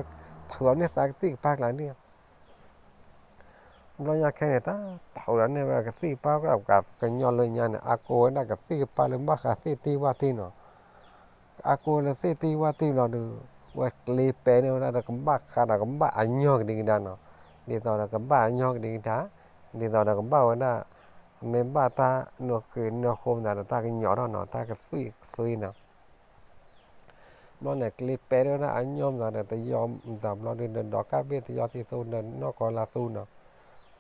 ထုးအီၤန့ၢ်သးကသံၣ်ကပၤကျါန့ၣ် ဘျီညါခဲန့ၣ် တၢ်ထုးဒီးန့ၢ်ဝဲကသံၣ်ကပၤ ကညီလၢညါန့ၣ် အါကိးဝဲဒၣ်ကသံၣ်ကပၤလၢဘၣ်ဃးသ့ၣ်တံၢ်ဝၣ်တံၢ်နီၤ အါကိးလၢသ့ၣ်တံၢ်ဝၣ်တံၢ်လီၤဒုး ဝဲကျ့ပဲာ်န့ၢ်ဝဲဒၣ်ဒီး ကဘၣ်ဃးဒီးကဘၣ်အညီကဒံကဒါနီၤ, ဒ်သိးဒီးကဘၣ်အညီကဒံကဒါ, ဒ်သိးဒီးကဘၣ်ဝဲဒၣ် မ့ၢ်ဘၣ်တၢ်နီၢ်ဃ့နီၢ်ဃိမးဒီး တၢ်ကညီၤထီၣ်နီၤ တၢ်ကသွံၣ်ကသွံနီၤ ဘျီန့ၣ် ကျ့ပဲာ်န့ၢ်ဝဲဒၣ်အညီမးဒီး တယီမးတဘျီဒုး ဒီးကၢ်ဘ့ၣ်တယီသံသိဒီး နီၢ်ကီၢ်လါသူနီၤ,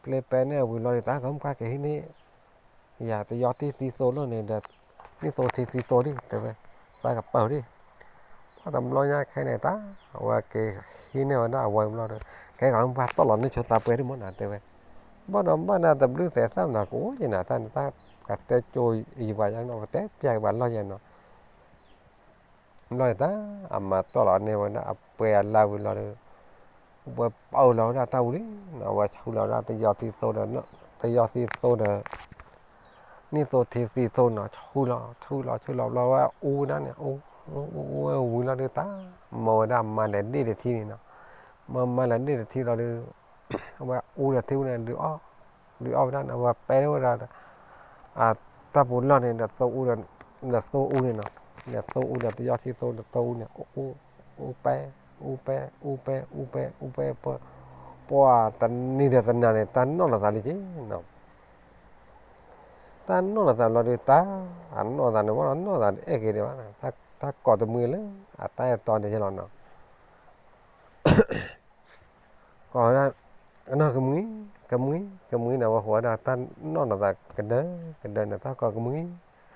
ကျ့ပဲာ်န့ၢ်ဝံၤလီၤဒုး တၢ်ကမုၣ်ပှၢ်ကဟံးန့ၢ် ယၤတယီတံၢ်သံသိလီၤန့ၣ်ဒီး နံၣ်သိထံသံသိဒံး တဲဝဲ, သးကပၢၢ်ဒံး, ပှၤတဘျီညါခဲန့ၣ် တၢ်အဝဲက့ၤဟံးန့ၢ်ဝဲဒၣ်အဝဲဘျီဒီး ကဲကမုၣ်ပှၢ်တီၢ်လီၤန့ၢ်ဆိသးပှဲၤဒံးမ့ၢ်နၤ တဲဝဲ, ဘၣ်ဒီးဘၣ်နၤတဘျုးသဲးသၣ်မနၤကအိၣ်က့ၤနၤ တၢ်န့ၣ်တၢ်ကတဲကၠိယံၤပှၤယါနီၤ ကတဲပျၢ်က့ၤပှၤလီၢ်ယဲနီၤ ဘျီန့ၣ်တၢ် အမၤတီၢ်လီၤန့ၢ်ဝဲဒၣ်အပှဲၤအလါဝံၤလီၤဒီး ဝဲပာ်လီၤဝဲဒၣ်တၢ်ဝံၤလံ, အဝဲဆူလီၤဝဲဒၣ်တယီသံသိဒီး တယီသံသိဒီး နံၣ်သိထံသံသိနီၤ ဆူလီၤ ဆူလီၤ ဆူလီၤဘျီဝဲအူဝဲဒၣ်န့ၣ် အူ အူ အူဝဲဝံၤလီၤဒုးတၢ် မၢဝဲဒၣ်မါလဲၤဒ့ၣ်တထံန့ၣ်နီၤ, မၢမါလဲၤဒ့ၣ်တထံလီၤဒုး အဝဲအူဒီးထံအူန့ၣ် ဒုးအီၣ် ဒုးအီၣ်ဝဲဒၣ်န့ၣ် အဝဲပဲဝဲဒၣ် တၢ်ပူၤလီၢ်န့ၣ် ဒီးသိအူဒီး ဒီးသိအူန့ၣ်နီၤ, ဒီးသိအူဒီးပယီၤထံသိဒီးသိအူန့ၣ် အူ အူပဲ အူပဲ အူပဲ အူပဲ အူပဲ ပှၤတနံၤဒီးတနၤန့ၣ် တၢ်နီၣ်လီၤသးလံက့နီၤ တၢ်နီၣ်လီၤသးဘျီဒုးတၢ် အနီၣ်သးန့ၣ် ဝဲလီၤနီၣ်သးအဲၣ်က့ၤဒံးဘၣ်, တၢ်ကိးတမှံလၢ အတၢ်အဲၣ်တီန့ၣ်လီၤနီၤ, ကိးဝဲဒၣ် နီၢ်ကမှံ ကမှံ ကမှံန့ၣ် ဝဲဃိးဝဲဒၣ်တၢ်နီၣ်လီၤသးကဒၢကဒၢန့ၣ် တၢ်ကိးကမှံ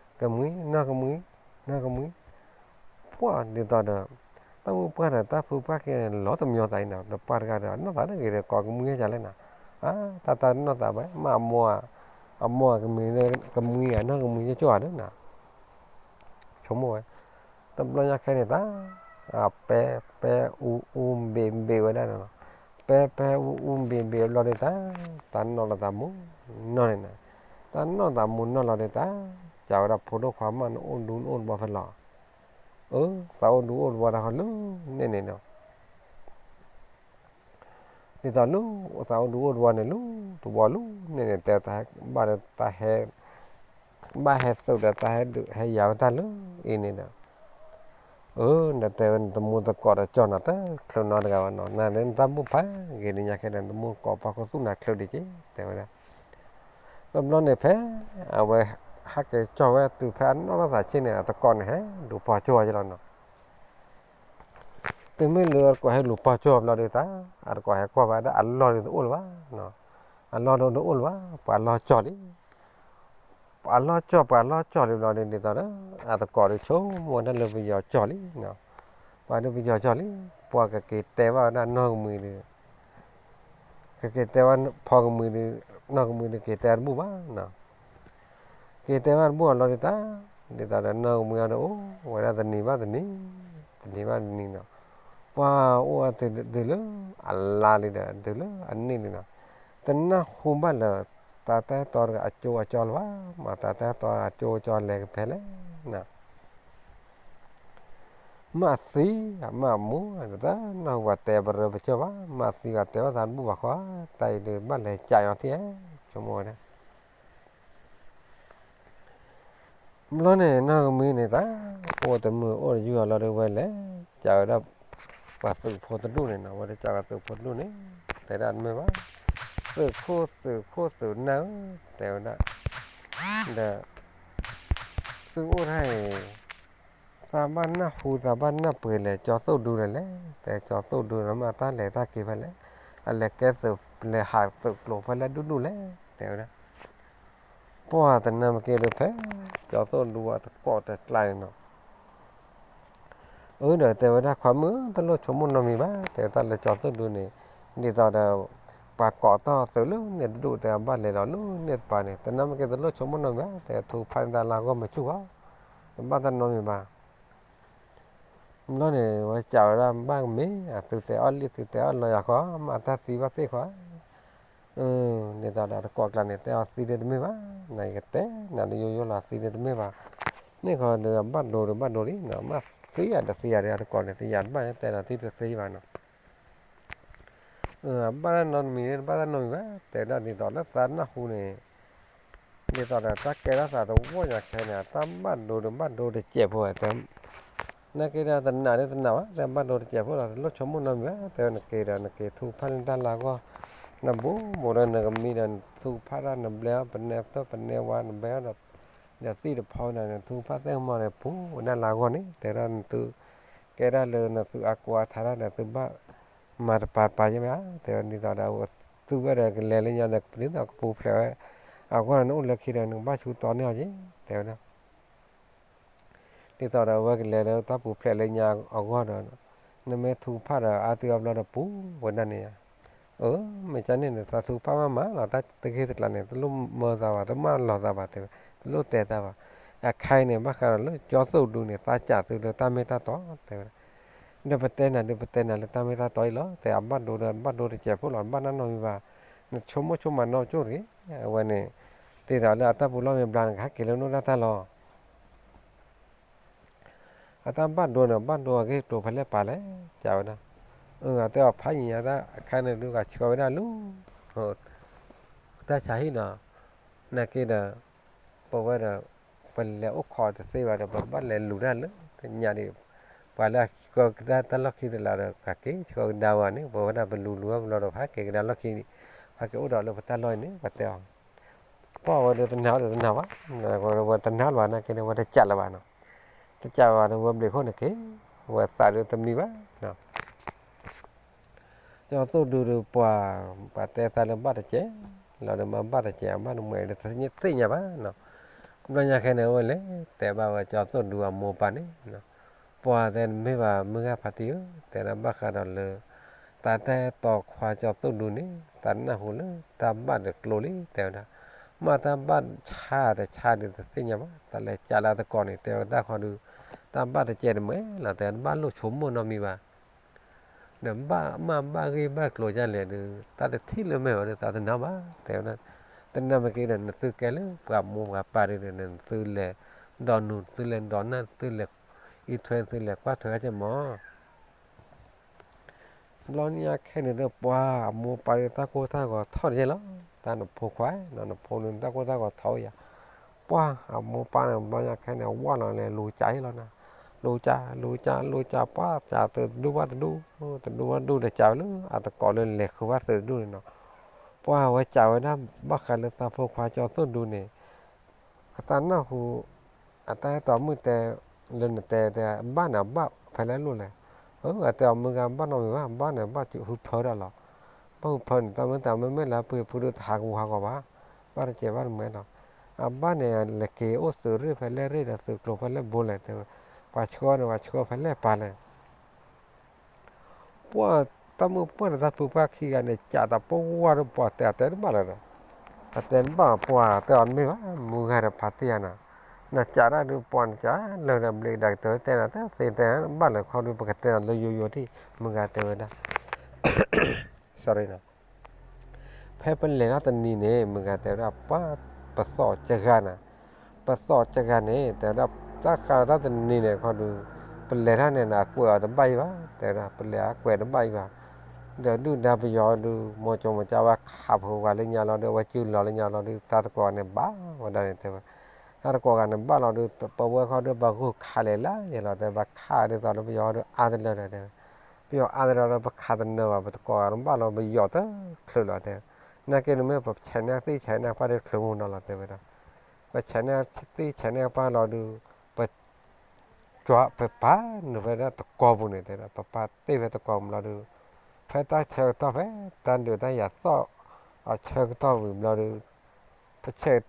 ကမှံ နီၢ်ကမှံ နီၢ်ကမှံ, ပှၢ်ဒ်သိးဒီး တၢ်မုၢ်ပှၢ်ဒီးတၢ်ဖုပှၢ်က့န့ၣ် လီၤတမံၤသးအံၤနီၤ, ဒီးပှၢ်တဂၤဒီး နီၣ်သးတဂ့ၤဒီး ကိးကမှံဟဲကလဲၣ်နီၤ, အါ တၢ်တၢ်နီၣ်သးဘၣ် မ့ၢ်အမိၢ် အမိၢ်ကမှံ ကမှံဧါ နီၢ်ကမှံကၠိၣ်ဧါဒၣ်နီၤ, ဆိကမိၣ်ဝဲ, တဘျီညါခဲန့ၣ်တၢ် ပဲ ပဲ အူ အူ ဘ့ၣ် ဘ့ၣ်ဝဲဒၣ်န့ၣ်လီၤ, ပဲ ပဲ အူ အူ ဘ့ၣ် ဘ့ၣ်ဘျီဒုးတၢ် တၢ်နီၣ်လီၤသးမူနီၢ်န့ၣ်နီၤ, တၢ်နီၣ်သးမူနီၢ်လီၤဒုးတၢ် ကးဝဲဒၣ်ဖိဒိၣ်ခွါမး နအိၣ်ဒူနအိၣ်တဘီဖဲလဲၣ်, အၢ သးအိၣ်ဒူအိၣ်တဘီတၢ်ဃီလၢန့ၣ်န့ၣ်နီၤ ဒ်သိးလၢ သးအိၣ်ဒူအိၣ်တဘီန့ၣ်လၢ တဘီလၢန့ၣ်န့ၣ် တဲတၢ်ဟဲ ဘၣ်ဒီးတၢ်ဟဲ ဘၣ်ဟဲသုးဒီးတၢ်ဟဲဒုးဟဲယၤဝဲတၢ်လၢအံၤန့ၣ်ဒီး အၢ နတဲဝဲနတမူသကိးဒီးကၠီၣ်နီၤ တချုးနီတဂၤဘၣ်နီၤ နၤလၢနတၢ်မိၢ်ဖးဂ့ၤန့ၣ်ညါခဲဒီး နတမူသကိးပှၤခိၣ်သူၣ်နၤချုးဒံးက့ တဲဝဲဒၣ်, တဘျီန့ၣ်ဖဲ အဝဲဟးက့ၤကၠီၣ်ဝဲတုၤဖဲအနီၣ်ထီၣ်သးဆ့န့ၣ် အသကိးန့ၣ်ဟဲဒိးပီၤကၠိၣ်ဝဲကလီၤနီၤ တုၤမ့ၢ်လၢအသကိးဟဲလူၤပီၤကၠိၣ်ဘျီဒုးတၢ် အသကိးဟဲကွၢ်ဘၣ်ဒၣ်အလီၢ်ဒုးတအိၣ်လၢၤဘၣ်, အလီၢ်ဒုးတအိၣ်လၢၤဘၣ် ပှၤလီၢ်ကၠီၣ်လံ, ပှၤလီၢ်ကၠီၣ် ပှၤလီၢ်ကၠီၣ်လံဘျီဒုး ဒ်သိးဒီး အသကိးဒုးဆိကမိၣ်ဝဲဒၣ်လၢပယီၤကၠီၣ်လံ, ပှၤဒုးပယီၤကၠီၣ်လံ, ပှၤကက့ၤတဲဘၣ်ဝဲဒၣ်နီၢ်ကမှံၤဒုး ကက့ၤတဲဘၣ်ဖီကမှံၤဒုး နီၢ်ကမှံၤဒုးက့ၤတဲတဘူၣ်ဘၣ်နီၤ, က့ၤတဲဘၣ်တဘူၣ်အလီၢ်ဒုးတၢ်, ဒ်သိးဒီးနီၢ်ကမှံၤအံၤဒီးအိၣ်ဝဲဒၣ်တနံၤဘၣ်တနံၤ, တနံၤဘၣ်တနံၤနီၤ, ပှၤအိၣ်ဝဲတုၤလၢအလါလံဒီး တုၤလၢအနံၣ်လံနီၤ, တနၢ်ဟူဘၣ်လၢ တၢ်တၢ်တီတဂၤအကၠိအကၠီလၢၤဘၣ်, မ့ၢ်တၢ်တၢ်တီအကၠိအကၠီလဲၤကဖဲလဲၣ်နီၤ မၤသံ မၤမူ တနၢ်ဟူပှၤတဲပရၢပကၠိၣ်ဘၣ်, မၤသံဂၤတဲဘၣ်သးတဘူၣ်ဘၣ်ဃီ, တၢ်အံၤဒုးဘၣ်လဲၤကးညီထံၣ်ဧါ, ဆိကမိၣ်ဝဲဒၣ် ဘျီန့ၣ် နီၢ်ကမှံၤန့ၣ်တၢ် အိၣ်တမုာ်အိၣ်တယူၢ်အလီၢ်ဒုးဝဲလဲၤ ကးဝဲဒၣ် ပှၤသုးဖိတဒူၣ်န့ၣ်နီၤ, ဝဲဒၣ်ကးဝဲသုးဖိတဒူၣ်န့ၣ် တဲဒၣ်တမ့ၢ်ဘၣ်, သုးခိၣ်သုးခိၣ်သုးနၢ်ဧၢ, တဲဝဲဒၣ် ဒီး သုအိၣ်တၢ်အံၤ သးဘၣ်နၢ်ဟူသးဘၣ်နၢ်ပှ့ၤလဲၣ် ကၠီသိၣ်ဒူလဲၣ်လဲၣ်, တဲကၠီသိၣ်ဒူန့ၣ်မ့ၢ်တၢ်လဲၤတၢ်က့ၤဖဲလဲၣ်, အလဲၤကဲသုးလဲၤဟးသုးကျိၤဖဲလဲၣ်ဒူၣ်ဒူၣ်လဲၣ်, တဲဝဲဒၣ် ပှၢ်တနၢ်မ့ၢ်က့ၤဒုးဖဲ ကၠီသိၣ်ဒူအတကိးတကျါန့ၣ်နီၤ အၢ ဒီးတဲဝဲဒၣ်ခွါမုၣ် တလိၣ်ဆိကမိၣ်နီတမံၤဘၣ်, တဲတၢ်လၢကၠီသိၣ်ဒူန့ၣ် ဒ်သိးဒီး ပှၤကိးတၢ်သုးလၢန့ၣ်တဒူၣ် တဲအဘၣ်လဲၤလီၤလၢန့ၣ်တပၤန့ၣ် တနၢ်မ့ၢ်က့ၤတလိၣ်ဆိကမိၣ်နီတမံၤဘၣ်, တဲထူဖးန့ၢ်တၢ်လၢအဂီၢ်မုာ်ဆူၣ်ဃီ, တဘၣ်တၢ်နီတမံၤဘၣ် ဘျီန့ၣ် ဝဲကးဝဲဒၣ်ဘၣ်ကမ့ၢ် သုတဲအီၣ်လံ သုတဲအီၣ်လီၤယၤဃီ မ့ၢ်တၢ်သံဘၣ်သ့ၣ်ဃီ ဒ်သိးဒီးတကိးကျါန့ၣ် တဲအီၤသံဒုးတမ့ၢ်ဘၣ်, နကတဲ နၤဒုးယိယိလီၤသံဒုးတမ့ၢ်ဘၣ်, မ့ၢ်ဃီဒုးအဘၣ်ဒိဒုးဘၣ်ဒိလံနီၤ, မ့ၢ်သံယၤတသံယၤဒီးတကိးန့ၣ် သံယၤတဘၣ် တဲဒီးသံတသ့ဘၣ်နီၤ အဘၣ်တၢ်နီတမံၤ တဘၣ်တၢ်နီတမံၤဘၣ်, တဲဒၣ်ဒ်သိးလၢသးနၢ်ဟူန့ၣ် ဒ်သိးဒီးတၢ်ကဲထီၣ်သးတဝီညါခဲန့ၣ် တၢ်ဘၣ်ဒိဒီးဘၣ်ဒိတစဲးဖိတဲ နာ်က့ဒီးတနာ်ဒီးတနာ်ဘၣ် တဲဘၣ်ဒိတစဲးဖိဒီး တလိၣ်ဆိကမိၣ်နီတမံၤဘၣ်, တဲနက့ၤဒီးနက့ၤထူဖးန့ၢ်တၢ်လၢအဂီၢ်, နဘူးဘူးဒီးနကမံဒီးနထူဖးတၢ် နဘျဲအီၣ်ပနဲသၢပနဲဝါ နဘဲအီၣ်ဒီး ဒီးသံၣ်တဖီဒီး နထူဖးသ့ၣ်မီၢ်ဒီး ပူၤဝဲဒၣ်လၢအဂီၢ်န့ၣ် တဲဒၣ်နသု ကဲဒၣ်လၢနသုအါကိးအါထါတၢ်ဒီး သုဘၣ်မၤတပၤတပၤယဲၢ်မး, တဲဝဲဒ်သိးဒီး သုဝဲဒီးကလဲၤလၢညါဒီး ဒ်သိးကပူၤဖျဲးဝဲ အဂီၢ်ဒီး နအိၣ်လၢခံဒီး နကဘၣ်ဆူတီန့ၢ်အီၤက့ၤ တဲဝဲဒၣ် ဒ်သိးဒီးအဝဲကလဲၤလၢတၢ်ပူၤဖျဲးလၢညါအဂီၢ်ဒီး နမ့ၢ်ထူဖးဒီးအါသုအါဘျီဒီး ပူၤဝဲဒၣ်န့ၣ်ဧါ, အၢ မ့ၢ်ကန့ၣ်န့ၣ် သးထူဖးမးမးလီၤ တၢ်တဂ့ၢ်တကျါန့ၣ် တလိၣ်မၢသးဘၣ် တမၢလီၤသးဘၣ် တဲဝဲ တလိၣ်တဲသးဘၣ်, အခါအံၤန့ၣ် ဘၣ်ဃးဒီးလၢကၠီသိၣ်ဒူန့ၣ် သးစၢ်သုလၢတၢ်မ့ၢ်တၢ်တီ တဲဝဲ ဒီးပတဲနၤဒုး ပတဲနၤလၢတၢ်မ့ၢ်တၢ်တီအံၤလီၤ, တဲအဘၣ်ဒိဒီးဘၣ်ဒိတစဲးဖိလီၤ ဘၣ်နီတမံၤဘၣ်, နဆိကမိၣ်ဆိကမးနီကၠိၣ်တဂ့ၤ, အဝဲန့ၣ် သ့ၣ်သးလၢအတၢ်ပူၤလီၢ်မ့ၢ်ဘျါန့ၣ် ကဟဲက့ၤလၢနအိၣ်ဒၣ်တၢ်လီၤ. အတၢ်ဘၣ်ဒိန့ၣ် ဘၣ်ဒိအဂ့ၢ်ကျိၤဖဲလဲၣ်ပာ်လဲၣ် ကးဝဲဒၣ်. အတဲအီၤဖးယံၤညါတၢ်အခါန့ၣ်ဒုး ကဆှီဝဲဒၣ်လူၤ တၢ်ဆါဟံၣ်နီၤ, နာ်က့ဒီး ပဝဲဒီး ပလဲၤအိၣ်ခိးတသ့ဘၣ်ဒီး ပဘၣ်လဲၤလူၤတၢ်လၢတညါဒံး, ပှၤလၢအဆှီကဒါတၢ်လီၢ်ခံတလးဒီး ကက့ၤဆှီကဒါဝဲန့ၣ် ပဝဲဒၣ်ပလူၤလူၤဝဲဘျီဒီး ပဟဲက့ၤကဒါလီၢ်ခံန့ၣ် ပဟဲက့ၤအိၣ်ဒီးလၢပတၢ်လီၢ်အံၤန့ၣ် ပှၤတဲအီၤ ပှၢ်ဝဲဒၣ်တနၤဝဲဒီးတနၤဘၣ်, ဝဲတနၤလၢၤဘၣ်နာ်က့န့ၣ် ဝဲတကးလၢၤဘၣ်နီၤ, တကးဘၣ်ဒီးဝဲဘျုးခိၣ်န့ၣ်က့ၤ, ဝဲသးဒုးတမံဘၣ်နီၤ. ကၠီၤသိၣ်ဒူဒီးပှၤ, ပှၤတဲသးလၢဘၣ်တကဲး, လီၤဒီးမ့ၢ်ဘၣ်တကဲး အဘၣ်နမဲာ်ဒီးတသ့ၣ်ညါဘၣ်နီၤ. ဘျီညါခဲန့ၣ် အဝဲလဲၤတဲဘၣ်ဝဲကၠီၤသိၣ်ဒူအမိၢ်ပၢ်န့ၣ်, ပှၤတဲနမ့ၢ်ဘၣ်မုၢ်ဂၤဖါတံၢ်ဧၢ, တဲဒၣ်ဘၣ်ဃးဒီးလၢ တၢ်တၢ်အဲၣ်တီခွါကၠီၤသိၣ်ဒူန့ၣ် သးနၢ်ဟူလၢတၢ်ဘၣ်ဒီးကျိၤလံ တဲဝဲဒၣ်, မ့ၢ်တၢ်ဘၣ်ဆါတဆါဒုးတသ့ၣ်ညါဘၣ်, တၢ်လဲၤကးလၢအသကိးန့ၣ် တဲဝဲဒၣ်ခီဒုး, တၢ်ဘၣ်တကဲးတမဲာ်လီၤ တဲတဘၣ်လိၣ်ဆိကမိၣ်နီတမံၤဘၣ် ဒီးဘၣ်မၢ်ဘၣ်ဂ့ၢ်ဘၣ်ကျိၤဒ်လဲၣ်ဒီး တၢ်တထံၣ်လၢမဲာ်ဝဲဒီးသးတနၢ်ဘၣ် တဲဝဲဒၣ်, တနၢ်မ့ၢ်က့ဒီး နသုကဲလၢပှၤမိၢ်ပှၤပၢ်ဒုးဒီး နသုလဲၤဒီးနုာ် သုလဲၤဒီးနၢ် သုလဲၤအံးထွဲ သုလဲၤကွၢ်ထွဲကဲမၢ် ဘျီညါခဲန့ၣ်ဒီး ပှၤအမိၢ်ပၢ်ဒီးတၢ်ကိၢ်တၢ်ဂီၤထီၣ်တယဲၢ်လီၤ, တၢ်နဖိခွါနီၤ နဖိန့ၣ်တၢ်ကိၢ်တၢ်ဂီၤထီၣ်ဝဲယါ, ပှၤအမိၢ်ပၢ်န့ၣ် ဘျီညါခဲန့ၣ် ဝၢ်လီၤလဲၤလူၤကးဟ့ၣ်လီၤနၤ, လူၤကး လူၤကး လူၤကး ပှၤကးတဒူဘၣ်တဒူ, တဒူဘၣ်တဒူဒီးကးဝဲလၢအသကိးလၢလဲၤဃုဘၣ်သုးတဒူန့ၣ်နီၤ, ပှၤဝဲကးဝဲဒၣ် ဘၣ်ဃးလၢတၢ်ဖိခွါကၠီၤသိၣ်ဒူန့ၣ် ကသးနၢ်ဟူ အတၢ်အဲၣ်တီမုၣ်တဲ လၢနတဲတဲ ဘၣ်န့ၣ် အဘၣ်ဖဲလဲၣ်လိၣ်လဲၣ်, အတဲအီၤမုၢ်ဂၤဘၣ်နီတမံၤဘၣ်, ဘၣ်န့ၣ် ဘၣ်ဟုဖၢဒၣ်လီၤ, ဘၣ်ဟုဖၢန့ၣ် တၢ်မ့ၢ်တၢ်မ့မ့ၢ်လၢအပှ့ၤဖုဒုးတဟးကဝူၤဟးဂီၤဘၣ်, ဘၣ်တကဲးဘၣ်တမဲာ်လီၤ, အဘၣ်န့ၣ် လဲၤက့ၤအိၣ်သုးရ့ၣ်ဖဲလဲၣ်ရ့ၣ်ဒီးသုးကျိၤဖဲလဲၣ်ဘိလဲၣ်တဲဝဲ, ပှၤဆှၢန့ၣ် ပှၤဆှၢဖဲလဲၣ်ပၢ်လဲၣ် ပှၤတၢ်မုၢ်ပှၢ်ဒီးတၢ်ဖုပှၢ်ခံဂၤန့ၣ် ကးတၢ်ပဝါဒီးပှၤတဲအတဲတဘၣ်လၢၤဒီး, အတဲတဘၣ်ပှၤတဲအီၤမ့ၢ်ဘၣ် မုၢ်ဂၤဒီးဖါတံၢ်ဧါနီၤ, နကးတၢ်ဒုးပှၤနကးလၢာ်ဒီး ဘျ့းဒၣ်ကတၢၢ်တဲနၤတသ့တဲဘၣ်လၢၤခီဒုး ပကတဲအီၤလၢယိယိထံၣ် မုၢ်ဂၤတဲဝဲဒၣ် sorry နီၤ ဖဲပလဲၤထီၣ်တနံၤန့ၣ် မုၢ်ဂၤတဲဝဲဒၣ် ပှၤ ပသီၣ်ကဂၤန့ၣ်, ပသီၣ်ကဂၤန့ၣ် တဲဝဲဒၣ် တၢ်ဃးတၢ်တနံၤန့ၣ်ခီဒုး ပလဲၤထီၣ်န့ၣ် အကွဲးအီၤတဘၣ်အံၤဘၣ် တဲဝဲဒၣ် ပလဲၤအကွဲးတဘၣ်အံၤဘၣ်, ဒီးဒုၣ်ဒါပယီၤဒုး မိၢ်ကၠိမိၢ်ကၠၢ်ဝဲခးဖိဝဲလၢညါလီၤဒုး အဝဲစုလီၤလၢညါလီၤဒုး တၢ်သကိးဂၤန့ၣ်ဘၣ်ဝဲဒၣ်န့ၣ်တဲဝဲ, တၢ်သကိးဂၤန့ၣ်ဘၣ်လီၤဒုး ပဝဲခီဒုး ပဂုာ်ခးလဲၣ်လၢယဲလီၤတဲ ပခးဒ်သိးလၢပယီၤဒုးအါတလၢဒီးတဲဝဲ ပယီၤအါတလၢဒီး ပခးတနၢၤဘၣ် ပသကိးဂၤတဘၣ်လီၤ ပယီၤတချုးလီၤတဲဝဲ, နာ်က့န့ၣ်မ့ၢ်ပဆဲးန့ၢ်သ့ၣ်ဆဲးန့ၢ်ပှၢ်ဒုး ချုးမူနီၤလီၤတဲဝဲဒၣ်, ပဆဲးန့ၢ်သ့ၣ်ဆဲးန့ၢ်ပှၢ်လီၤဒုး ပ ကၠီ ပပာ်နုာ်ဖဲဒၣ်သကိးပူၤန့ၣ်တဲဒၣ် ပပာ်တ့ၢ်ဖဲသကိးပူၤလီၤဒုး, ဖဲတၢ်ဆၢကတီၢ်ဖဲ တၢ်ဒုးတၢ်ယၤသီၣ် အဆၢကတီၢ်ဝံၤဘျီဒုး, ပဆဲး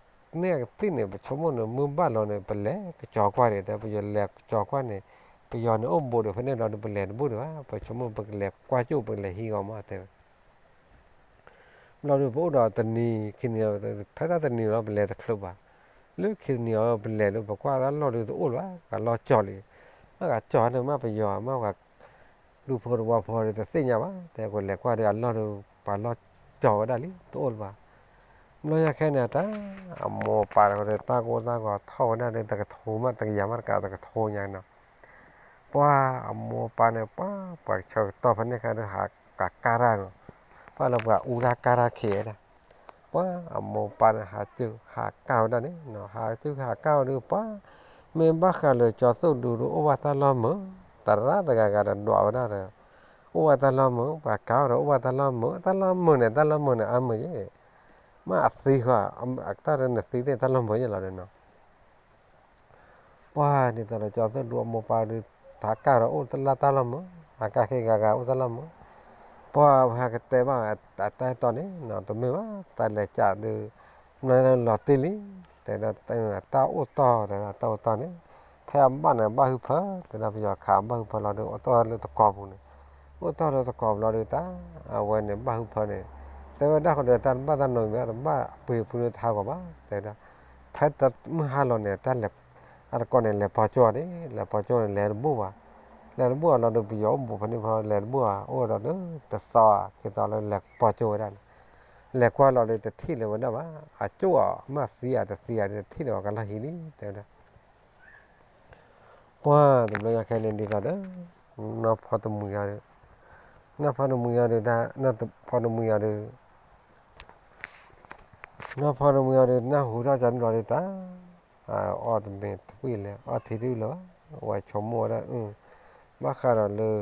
န့ၢ်အကသံၣ်န့ၣ် ပဆိကမိၣ်န့ၣ် မုၢ်ဘၣ်လီၤန့ၣ် ပလဲၤကၠီၤကွၢ်န့ၣ် တဲ ပယီၤလဲၤကၠီၤကွၢ်န့ၣ်, ပယီၤန့ၣ်အိၣ်ဘူးဒီးဖဲန့ၣ်လီၤဒုး ပလဲၤတဘူးဒံးဘၣ် ပဆိကမိၣ်ပကလဲၤကွၢ်ကၠိၣ် ပကလဲၤဟံးဂီၤမးတဲဝဲ ဘျီဒုး ပအိၣ်ဒီးတနံၤခံနံၤ ဖဲတၢ်တနံၤလီၤ ပလဲၤတချုးဘၣ်, လၢခံတနံၤအံၤ ပလဲၤဒုး ပကွၢ်တၢ်လီၢ်ဒုးတအိၣ်လၢၤဘၣ် ပှၤလီၤကၠီၤလံ, မ့ၢ်ကၠီၤန့ၣ် မ့ၢ်ပယီၤ မ့ၢ်ပှၤ ဒူဖိတဝီဖိဒီးတသ့ၣ်ညါဘၣ် တဲပလဲၤကွၢ်ဒုး အလီၢ်ဒုး ပှၤလီၤကၠီၤဝဲဒၣ်လံ တအိၣ်လၢၤဘၣ်, ဘျီညါခဲန့ၣ် တၢ် အမိၢ်ပၢ်တခီဒီး တၢ်ကိၢ်တၢ်ဂီၤထီၣ်ဝဲဒၣ်ဒီး တကထိမး တကယၤမးတကးတကထိညါနီၤ ပှၤအမိၢ်ပၢ်န့ၣ် ပှၤ ပှၤဆၢကတီၢ်ဖဲန့ၣ်ခါဒီး ဟးကးတၢ်နီၤ, ပှၤလၢပှၤအူတၢ်ကါတၢ်ခံးဝဲဒၣ်, ပှၤအမိၢ်ပၢ်န့ၣ် ဟးစုဟးကါဝဲဒၣ်န့ၣ်နီၤ, ဟးစုဟးကါဝဲဒီး ပှၤ မ့ၢ်ဘၣ်ဃးလၢကၠီၤသိၣ်ဒူဒီး အိၣ်ဘၣ်တၢ်လီၢ်မုာ်, သရၣ်တဂၤဂၤဒီးဒွးဝဲဒၣ်ဒီး အိၣ်ဘၣ်တၢ်လီၢ်မုာ်, ပှၤကါဝဲဒီးအိၣ်ဘၣ်တၢ်လီၢ်မုာ်, တၢ်လီၢ်မုာ်န့ၣ် တၢ်လီၢ်မုာ်န့ၣ် အါမုာ်ယဲ, မ့ၢ်အသံဃီ, အတၢ်ဒီးနသံသ့ၣ်တၢ်လီၢ်မုာ်ယဲလီၤဒီးနီၤ ပှၤဒ်သိးဒီးကၠီၤသိၣ်ဒူအမိၢ်ပၢ်ဒီး ဟးကါဒီးအိၣ်တၢ်လီၢ်မုာ်, ဟးကါခဲဂၤဂၤအိၣ်တၢ်လီၢ်မုာ်, ပှၤဟးကတဲဘၣ်အတၢ်အဲၣ်တီန့ၣ်နီၤ တမ့ၢ်ဘၣ် တၢ်လဲၤကးဒီး မ့ၢ်လီၤတံၢ်လံ, တဲဒၣ်တၢ်အိၣ်တီၢ် တဲဒၣ်တၢ်အိၣ်တီၢ်န့ၣ် ဖဲအဘၣ်န့ၣ် ဘၣ်ဟုဖၢ တဲဒၣ်ပယီၤခးဘၣ်ဟုဖၢလီၤဒီး အိၣ်တီၢ်လၢသကိးပူၤန့ၣ်, အိၣ်တီၢ်လၢသကိးပူၤလီၤဒီး တၢ် အဝဲန့ၣ်ဘၣ်ဟုဖၢန့ၣ်, တဲဝဲဒၣ်ဃီဒီး တၢ်တဘၣ်တၢ်နီတမံၤဘၣ် တဘၣ်ပှ့ၤဖုဒုးတဟးဂီၤဘၣ် တဲဒၣ်, ဖဲတၢ်မုၢ်ဟါလီၤန့ၣ် တၢ်လဲၤ အသကိးန့ၣ် လဲၤပီကၠိၣ်န့ၣ် လဲၤပီကၠိၣ်န့ၣ် လဲၤတဘူၣ်ဘၣ်, လဲၤတဘူၣ်ဘၣ်လီၤဒီး ပယီၤအိၣ်ဘူးဖဲန့ၣ်ဖဲလဲၤတဘူၣ်ဘၣ် အိၣ်ဝဲဒီးတသီဧါ ခံသီလၢလဲၤပီကၠိၣ်ဝဲဒၣ်န့ၣ်, လဲၤကွၢ်လီၤဒီးတထံၣ်လၢၤဝဲဒၣ်ဘၣ်, အကၠိၣ်အီၤမ့ၢ်သံဧါတသံဧါဒီး တထံၣ်လၢၤဝဲကလီၢ်ဟံၣ်လံ တဲဝဲဒၣ်. ပှၢ်တဘျီညါခဲန့ၣ်ဒ်သိးဒီး နီၢ်ဖီတမှံၤအီၤဒီး, နီၢ်ဖီတမှံၤအီၤဒီး နီၢ်ဖီတမှံၤအီၤဒီး နီၢ်ဖီတမှံၤအီၤဒီး နၢ်ဟူထီၣ်ကန့ၣ်လီၤဒီးတၢ် အအီၣ်တမ့ၢ်တဝံၣ်လဲၣ် အီၣ်ထံတဝံၣ်လၢၤဘၣ်, ဝဲဆိကမိၣ်ဝဲဒၣ် ဘၣ်ဃးဒီးလၢ ကၠီ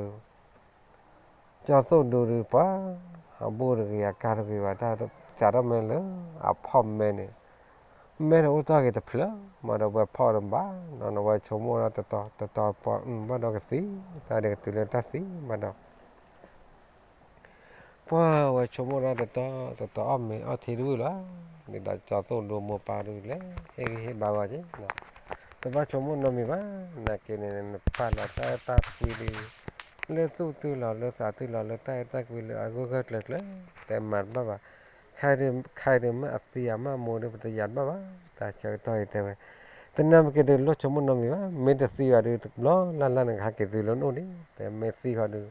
သိၣ်ဒူဒီးပှၤ အဘူးတဂ့ၤ အကါတဂ့ၤဘၣ် တၢ်စးထီၣ်မ့ၢ်လၢ အဖီၣ်မဲန့ၣ် မဲတအိၣ်တ့ၢ်ဂ့ၤတဖျၢၣ် မၤဒီးဝဲဖီၣ်တဘၣ်နီၤ ဝဲဆိကမိၣ်ဒီးတတီၤတတီၤပှၤ ဘၣ်ဒီးကသံ တၢ်ဒီးကတုၤလၢတၢ်သံမၤဒီး ပှၢ်ဝဲဆိကမိၣ်ဒီးတတီၤတတီၤအီၣ်မ့ၤအီၣ်ထံတဝံၣ်လီၤ, ဒ်သိးကၠီသိၣ်ဒူမိၢ်ပၢ်ဒုးလဲၤ ဟ့ၣ်ဂံၢ်ဟ့ၣ်ဘါဝဲက့ၤ, တဘၣ်ဆိကမိၣ်နီတမံၤဘၣ်, နာ်က့န့ၣ် နပာ်လီၤတၢ်အဲၣ်တၢ်ကွံလံ လၢသူၣ်တုၤလီၤ လၢသးတုၤလီၤ လၢတၢ်အဲၣ်တၢ်ကွံလၢအဂၢၢ်ဂၢၢ်ကျၢၤကျၢၤ တဲမၤတဘၣ်ဘၣ်, ခဲအံၤဒုးမ့ၢ်အသံအမ့ၢ်အမိၢ်ဒီး ပတယာ်တဘၣ်ဘၣ်, တၢ်ဆၢကတီၢ်အံၤတဲဝဲ, တနၢ်မ့ၢ်က့ၤဒုးလိၣ်ဆိကမိၣ်နီတမံၤဘၣ်, မ့ၢ်တသံဘၣ်ဒုး တဘျီလၢ်လၢ်န့ၣ် ကဟဲက့ၤသုလၢနအိၣ်ဒံး, တဲမ့ၢ်သံဃီဒုး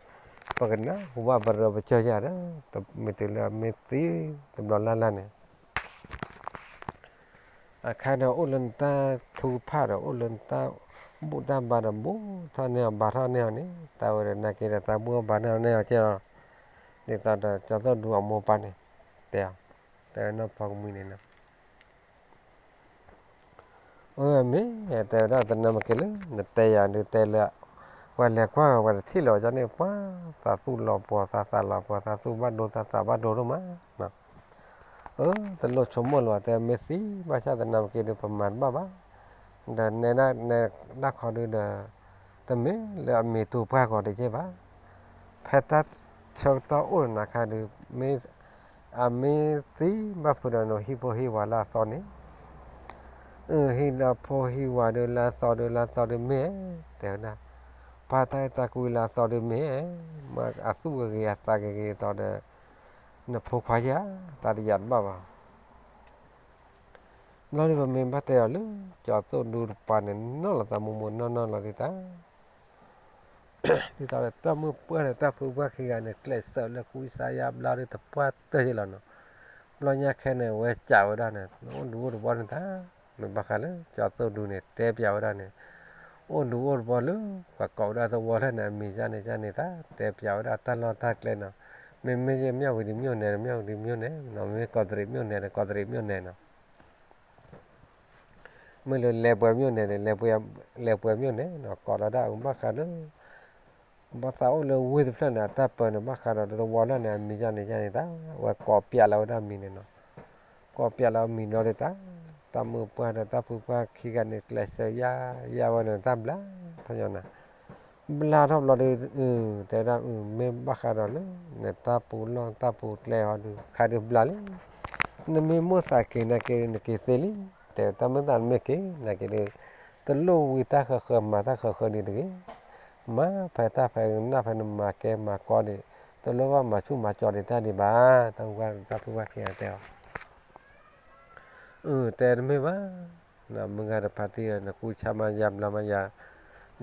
ပကနၢ်ဟူဘၣ်ပရၢပကၢယၤဒီး, မ့ၢ်တုၤလၢမ့ၢ်သံ တဘျီလၢ်လၢ်န့ၣ် အခါဒီးအိၣ်လၢနတၢ်ထုကဖၣ်ဒီး အိၣ်လၢနတၢ်ဘူၣ်တၢ်ဘါဒီး ဘူၣ်ထီၣ်န့ၢ်အီၤဘါထီၣ်န့ၢ်အီၤန့ၣ် တၢ်ဝဲဒီးနာ်က့ဒီး သးဘူၣ်အီၣ်ဘါန့ၢ်အီၤန့ၢ်အီၤက့ၤလီၤ, ဒ်သိးဒီးကၠီသိၣ်ဒူအမိၢ်ပၢ်န့ၣ် တဲအီၤ, တဲနီၢ်ဖီကမှံန့ၣ်လီၤ. အမ့ၢ်တဲဝဲဒၣ် တနၢ်မ့ၢ်က့ၤလၢ နတဲယၤဒုးတဲလၢ ပှၤလဲၤကွၢ်ဝဲတထံၣ်လၢၤဝဲန့ၣ် ပှၤသးသူၣ်လီၤပှီၤသးသးလီၤပှီၤ သးသူၣ်ဘၣ်ဒိသးသးဘၣ်ဒိဒိၣ်မး, အၢ တလိၣ်ဆိကမိၣ်လၢၤဘၣ် တဲမ့ၢ်သံဘၣ်ဆၣ် တနၢ်မ့ၢ်က့ၤဒုး ပမၤတဘၣ်ဘၣ်, ဒီးနဲဒၣ်နဲဒၣ်ခီဒုးဒီး တမ့ၢ်လၢအမ့ၢ်တူၢ်ပှၢ်ဂီၤတက့ၢ်ဘၣ်, ဖဲတၢ်ဆၢကတီၢ်အိၣ်ဒီးနၤခါဒုး အမ့ၢ်သံဘၣ်ဖုးဒီးနဟံၣ်ဖိဟံၣ်ဝၤလၢအသီန့ၣ်, အၢ ဟံၣ်လၢဖိဟံၣ်ဝၤဒုးလၢအသီဒုးလၢအသီဒုးမ့ၢ်, တဲဝဲဒၣ်, ပှၤတၢ်အဲၣ်တၢ်ကွံလၢအသီဒုးမ့ၢ်, မ့ၢ်အသူၣ်ကဂ့ၤအသးကဂ့ၤသိးဒီး နဖိခွါယၤ သးတယာ်တဘၣ်ဘၣ် ဘျီဒုးပမ့ၢ်ဘၣ်တဲအီၤလၢ ကၠီသိၣ်ဒူတပၤန့ၣ် နီၢ်လီၤသးမိၢ်မိၢ်နီၢ်နီၢ်လီၤဒ်တၢ်, ဒ်သိးဒီးတၢ်မုၢ်ပှၢ်ဒီးတၢ်ဖုပှၢ်ခံဂၤန့ၣ် ကျဲးစၢးလၢကွံစါယါဘျါဒုးတပှၢ်တၢၢ်ယ့ၢ်လီၤနီၤ, ဘျီညါခဲန့ၣ် ဝဲစံးဝဲဒၣ်န့ၣ် အိၣ်ဒူအိၣ်တဘီန့ၣ်တၢ်, မ့ၢ်ဘၣ်ဃးလၢ ကၠီသိၣ်ဒူန့ၣ် တဲပျးဝဲဒၣ်န့ၣ်, အိၣ်ဒူအိၣ်တဘီလၢ ပှၤကိးဝဲဒၣ်သဝီလၢန့ၣ် အမံၤယါန့ၣ်ယါန့ၣ်တၢ် တဲပျးဝဲဒၣ်တၢ်လီၢ်တၢ်ကျဲနီၤ, မ့မ့ၢ်ယဲ မြဝတီမြို့နယ် မြဝတီမြို့နယ်နီၤ, မ့ၢ်ကီးတရံးမြို့နယ် ကီးတရံးမြို့နယ်နီၤ မ့ၢ်လၢလဲၤပှဲၤမြို့နယ်န့ၣ် လဲၤပှဲၤမြို့နယ်နီၤ ကိးလီၤဒၣ်အဘၣ်ဃးဒီး ဘၣ်သးအိၣ်လၢဝ့ၢ်တဖျၢၣ်န့ၣ် အတၢ်ပၢန့ၣ် ဘၣ်ဃးဒီးတဝီလၢ်န့ၣ် အမံၤယါန့ၣ်ယါန့ၣ်တၢ် ဝဲကိးပျးလီၤဝဲဒၣ်မံၤန့ၣ်နီၤ, ကိးပျးလီၤမံၤဒီးတၢ်, တၢ်မုၢ်ပှၢ်ဒီးတၢ်ဖုပှၢ်ခံဂၤန့ၣ် ကျဲးစၢးယါ ယါဝဲန့ၣ်တၢ်ဘျါထီၣ်ညီနၤ ဘျါထီၣ်ဘျီဒီး တဲဝဲဒၣ် မ့ၢ်ဘၣ်ဃးဒီးလၢ နတၢ်ပူၤလီၢ်တၢ်ပူၤကျဲဟီဒုး ခါဒုးဘျါလံ, နမ့ၢ်မိၣ်သးက့ၤနာ်က့ၤ နက့ၤသ့လံ, တဲတၢ်မ့ၢ်သးနမ့ၢ်က့ၤနာ်က့ၤဒုး တလိၣ်ဝံတၢ်ဃၢၤဃၢၤ မၤတၢ်ဃၢၤဃၢၤဒံးတဂ့ၤ, မၤဖဲတၢ်ဖဲနၢ်ဖဲနမၤကဲမၤကီဒံး, တလိၣ်ဘၣ်မၤဆူၣ်မၤကၠီဒံးတၢ်ဒံးဘၣ်, တၢ်မုၢ်ပှၢ်ခံဂၤတဲအီၤ အၢ တဲတမ့ၢ်ဘၣ်, မုၢ်ဂၤတဖါတံၢ်ဒီး နကူဆါမၤယါဘျါမၤယါ,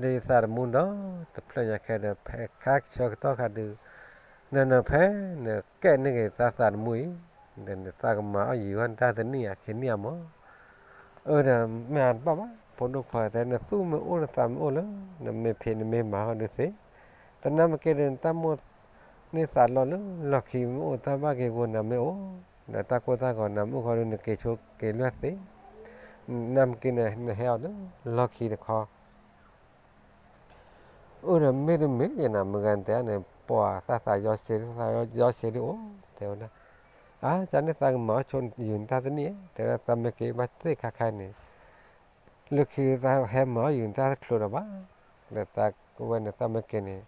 ဒ်ယသးတမူဒီး တဖျၢၣ်ညါခဲဒီး ဖဲခါဆၢကတီၢ်ခါဒုး, နနဖဲနကဲန့ၢ်က့ၤသးသးတမူအံၤ, ဒီးနသးကမၤအီၣ်ယံၤဝဲနတၢ်တနံၣ်ဧါခံနံၣ်ဧါမး, အၢ ဒီးမ့ၢ်အတဘၣ်ဘၣ် ဖိဒိၣ်ခွါတဲ နသူၣ်မ့ၢ်အိၣ်နသးမ့ၢ်အိၣ်လၢ နမ့ၢ်ဖံးနမ့ၢ်မၤဟီဒုးသ့, တနၢ်မ့ၢ်က့ၤဒီး နတၢ်မိၣ်န့ၢ်သးလီၤလၢ လီၢ်ခံမ့ၢ်အိၣ်တၢ်ဘၣ်က့ၤဖိနၤမ့ၢ်အိၣ်, ဒီးတၢ်ကိၢ်တၢ်ဂီၤနၤမ့ၢ်အိၣ်ခီဒုး နက့ၤဆိက့ၤလွဲၢ်သ့, နနၢ်မ့ၢ်က့ၤန့ၣ် နဟဲအီၤလၢလီၢ်ခံတခီ အၢဒီးမ့ၢ်တမ့ၢ်ယဲနၤ မုၢ်ဂၤတဲန့ၣ် ပှၤသးသးယီဆ့ သးယီဆ့ဒုးအိၣ် တဲဝဲဒၣ်, အါ ကန့ၣ်သးကမၤအီၣ်ဆိယုာ်နတၢ်တနံၣ် တဲဝဲဒၣ် သးမ့ၢ်က့ၤဘၣ်သ့ၣ်ခါခါန့ၣ်, လၢခံသးဟဲမၤအီၣ်ယုာ်နတၢ်တချုးဒီးဘၣ်, ဒီးသးကဝဲန့ၣ်သးမ့ၢ်က့ၤန့ၣ်,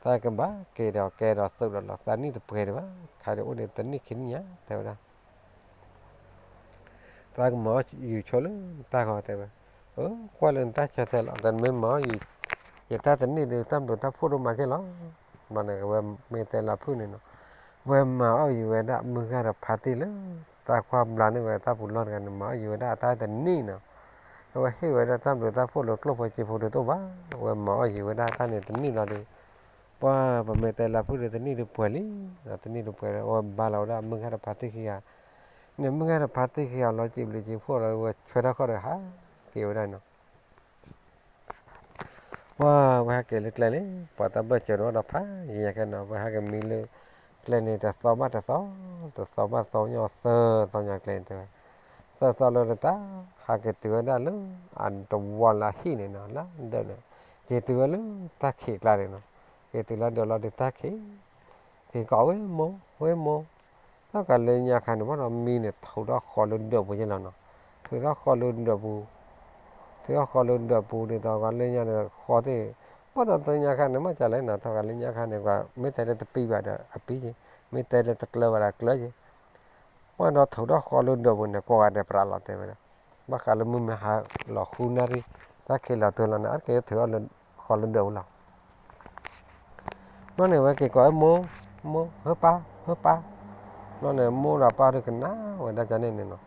သးကဘၣ်က့ၤဒီးကဲဒီးသုးဒီးလီၤ သးနံၣ်တပှဲၤဒံးဘၣ်, ခါဒုးအိၣ်ဒီးတနံၣ်ခံနံၣ်ညါ တဲဝဲဒၣ် သးကမၤအီၣ်ယုာ်ဆိလၢနတၢ်ဂီၤတဲဝဲ, အၢ ကွၢ်လၢနတၢ်ဆၢတဲလီၤ ဒီးနမ့ၢ်မၤအီၣ်ယုာ် ယတၢ်တနံၣ်ဒီး တၢ်ဘျုးတၢ်ဖှိၣ်ဒိၣ်မးကဲလီၤ, ဘၣ်န့ၣ် အဝဲမ့ၢ်တဲလၢဖုၣ်န့ၣ်နီၤ, ဝဲမၤအီၣ်ယုာ်ဝဲဒၣ် မုၢ်ဂၤဒီးဖါတံၢ်လၢ တၢ်ကွၢ်ဘျါန့ၢ်ဝဲတၢ်ပူၤလီၢ်တဂၤန့ၣ် မၤအီၣ်ယုာ်ဝဲဒၣ်တၢ်တနံၣ်နီၤ, အဝဲဟ့ၣ်ဝဲဒၣ်တၢ်ဘျုးတၢ်ဖှိၣ်လၢကျိၣ်ဖိစ့ဖိဒုးတအိၣ်ဘၣ်, အဝဲမၤအီၣ်ယုာ်ဝဲဒၣ်တၢ်န့ၣ်တနံၣ်လီၤဒီး ပှၤပမ့ၢ်တဲလၢဖုၣ်ဒီးတနံၣ်တပှဲၤလံ, တနံၣ်တပှဲၤဒီး အဝဲဘါလီၤဝဲဒၣ်မုၢ်ဂၤတဖါတံၢ်ခံဂၤ, န့ၣ်မုၢ်ဂၤတဖါတံၢ်ခံဂၤလီၤ စံးဘျုးစံးဖှိၣ်လီၤ ဝဲဆွဲထီၣ်ခီၣ်ဒီးဟးက့ၤဝဲဒၣ်နီၤ. ပှၤဝဲဟဲက့ၤလၢကျဲလံ, ပှၤတၢ်ဘၢၣ်စၢၤဒီးတၢ်ဖးယံၤခဲနီၤ, ဝဲဟဲက့ၤမံလၢကျဲန့ၣ် တသီဘၣ်တသီ, တသီဘၣ်သီညါ သၢသီညါကျဲန့ၣ်တဲဝဲ, သၢသီလၢတၢ် ဟးက့ၤတုၤဝဲဒၣ်လၢ အတဝီလၢဟံၣ်န့ၣ်နီၤ လၢဒၢးန့ၣ်, က့ၤတုၤဝဲလၢတၢ်ခံးကျါန့ၣ်နီၤ, က့ၤတုၤလၢဒၢးလီၤဒုးတၢ်ခံး က့ၤကိးဝဲမိၢ် ဝဲမိၢ်, သီၣ်ကးလၢညါခါန့ၣ် ဘၣ်ဒီးမံန့ၣ် ထုးထီၣ်ဃီလၢဒၢးပူၤယဲလီၤနီၤ, ထုးထီၣ်ဃီလၢဒၢးပူၤ, ထုးထီၣ်ဃီလၢဒၢးပူၤဒ်သိးကလၢညါန့ၣ်ဃီသ့ၣ်, ဘၣ်ဒီးသီၣ်ညါခါန့ၣ် မ့ၢ်ကလဲၣ်နီၤ သီၣ်ကးလၢညါခါန့ၣ် ကွၢ်မ့ၢ်တဲလၢတပံဘၣ်ဒီးအပံယဲ, မ့ၢ်တဲလၢတကျၢၤဘၣ်ဒီးကျၢၤယဲ, ဘၣ်ဒီးထုးထီၣ်ဃီလၢဒၢးပူၤန့ၣ် ကိးဂၤဒဲးပြးလီၤတဲဝဲဒၣ်, ဘၣ်ဃးလၢမုၢ်မ့ၢ်ဟါလီၤဃုနၣ်ရံၣ် တၢ်ခံးလီၤတုၤလီၤန့ၣ် အါတက့ၢ်ထုးထီၣ်လၢဃီလၢဒၢးပူၤလီၤ. ဘျီန့ၣ် ဝဲက့ၤကိးဝဲမိၢ်, မိၢ် ဟၢပၢ် ဟၢပၢ်, ဘျီန့ၣ် မိၢ်ဒီးပၢ်ဒုးကနၣ်ဝဲဒၣ်ကန့ၣ်န့ၣ်နီၤ,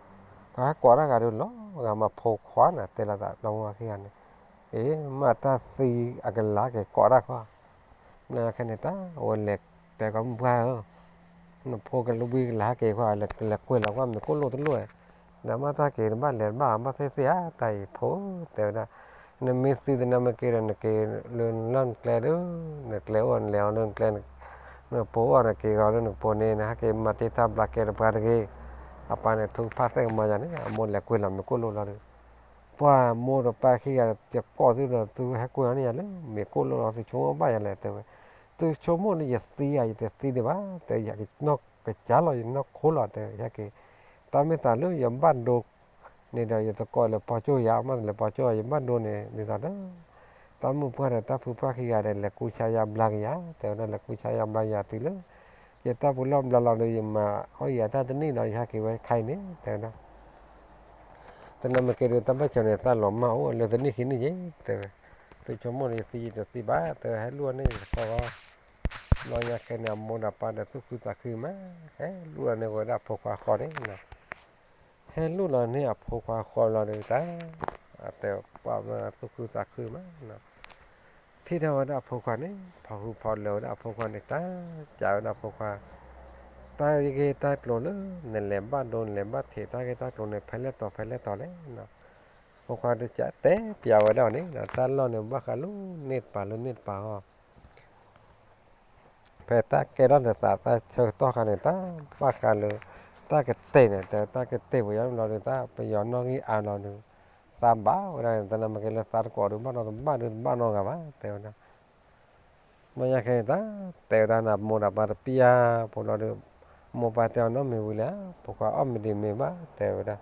ပှၤဟဲကိးတၢ်ဂၤဒုးလီၤဂာ်မး ဖိခွါန့ၣ် တဲလီၤသးဒီမိၢ်ဝၤခံဂၤန့ၣ်, အ့ မ့ၢ်တၢ်သံအကလၤက့ၤကိးတၢ်ခီ, ဘျီခဲန့ၣ်တၢ် အဝဲလဲၤတဲကီးမုၢ်ပှၢ်ဧၢ နဖိကလၢဝံကလၤဟဲက့ၤခွါ လဲၤကွဲလီၤကွၢ်မ့ၢ်ကိၣ်လိၣ်တလိၣ်, ဒီးမ့ၢ်တၢ်က့ၤတဘၣ်လဲၤတဘၣ် ဘၣ်သ့ၣ်သ့ၣ်ဧါ တၢ်အံၤဖိ တဲဝဲဒၣ်, နမ့ၢ်သံသနာ်မ့ၢ်က့ၤဒီး နက့ၤလၢလီၢ်နကျဲဒီး, နကျဲအိၣ်နလဲၤအီၤလၢနကျဲ, နကပိာ်အီၤနက့ၤဂီၤလၢနကပိာ်န့ၣ် နဟဲက့ၤမၤတ့ၢ်တၢ်ဘျါကဲတပှၤတဂ့ၤ, အပၢ်န့ၣ်ထုကဖၣ်သ့ၣ်ကမၤယၤန့ၣ် အမိၢ်လဲၤကွဲလီၤမ့ၢ်ကိၣ်လိၣ်လီၤဒီး, ပှၤမိၢ်ဒီးပၢ်ခံဂၤ ယကိးသုဒီး သုဟဲကွဲအီၤန့ၢ်ယၤလၢ မ့ၢ်ကိၣ်လိၣ်လီၤ သုဆိကမိၣ်ဘၣ်ယၤလဲၣ် တဲဝဲ, သုဆိကမိၣ်လၢယသံဧါ ယတသံဒံးဘၣ် တဲ ယနီၢ်ကစၢ်လီၤယနီၢ်ခိလီၤ တဲဝဲ ဟဲက့ၤ, တၢ်မ့ၢ်သးလၢယဘၣ်ဒိ န့ၣ်ဒီး ယတကိးလဲၤပိာ်ကၠိယၤ မ့ၢ်တလဲၤပိာ်ကၠိယၤ ယဘၣ်ဒိန့ၣ် ဒ်သိးဒီး တၢ်မုၣ်ပှၢ်ဒီးတၢ်ဖုပှၢ်ခံဂၤဒီး လဲၤကူဆါယါဘျါက့ၤယၤ တဲဝဲဒၣ် လဲၤကူဆါယါဘျါက့ၤယၤတုၤလၢ ယတၢ်ပူၤလီၢ်ဘျါလီၤဒီး ယမၤအီၣ်ယၤတၢ်တနံၣ်ဒီး ယဟဲက့ၤဝဲခဲအံၤန့ၣ် တဲဝဲဒၣ် သနာ်မ့ၢ်က့ၤဒီး တၢ်ဘၣ်ဆၢန့ၣ် သးလီၤမၢ်အိၣ်လၢတနံၣ်ခံနံၣ်က့ၤ တဲဝဲ, သုဆိကမိၣ်ဒီး ယသံယတသံဘၣ် တဲဝဲ ဟဲလူၢ်အီၤန့ၣ် ယတကိးဘၣ်, ဘျီညါခဲန့ၣ် အမိၢ်ဒီးပၢ်ဒီးသူၣ်ခုသးခုမး, ဟဲလူၢ်အီၤန့ၣ်ဝဲဒၣ်အဖိခွါဃီန့ၣ် ဟဲလူၢ်လီၤန့ၢ်အဖိခွါဃီလီၤဒီးတၢ်, အတဲပှၢ်မ့ၢ်သူၣ်ခုသးခုမး, ထံၣ်ထီၣ်ဝဲဒၣ်အဖိခွါန့ၣ် ဖီဃုဖီလၢာ်ဝဲဒၣ်အဖိခွါန့ၣ် တၢ်ကးဝဲဒၣ်အဖိခွါ, တၢ်ဂ့ၢ်တၢ်ကျိၤလၢ နလဲၤဘၣ်ဒိနလဲၤဘၣ်ထံး တၢ်ဂ့ၢ်တၢ်ကျိၤန့ၣ် ဖဲလဲၣ်တီၤဖဲလဲၣ်တီၤလဲၣ်, ဖိခွါတကးတဲပျးဝဲဒၣ်န့ၣ် တၢ်လီၢ်န့ၣ် ဘၣ်ဃးလၢန့ၣ်တပၤလၢန့ၣ်တပၤဟီ ဖဲတၢ်ကဲထီၣ်နသးတၢ်ဆၢကတီၢ်ခါန့ၣ် တၢ်ဘၣ်ဃးလၢ တၢ်ကတဲာ်န့ၣ် တဲတၢ်ကတဲာ်ပယီၤလီၤဒီး တၢ်ပယီၤနီၣ်ဂံၢ်အါလီၤဒီး သးဘၣ်ဝဲဒၣ်န့ၣ် သနာ်မ့ၢ်က့ၤလၢသးတကိးဒီး ဘၣ်နီတဘၣ်ဒီးတဘၣ်နီတဂၤဘၣ် တဲဝဲဒၣ်, ဘျီညါခဲအံၤတၢ် တဲဝဲဒၣ်န့ၣ် မိၢ်ဒီးပၢ်တပျၢ်ဖိလီၤဒီး မိၢ်ပၢ်တဲအီၤနီတမံၤဝံၤလဲၣ် ဖိခွါအီၣ်မ့ၤဒံးမ့ၤဘၣ် တဲဝဲဒၣ်,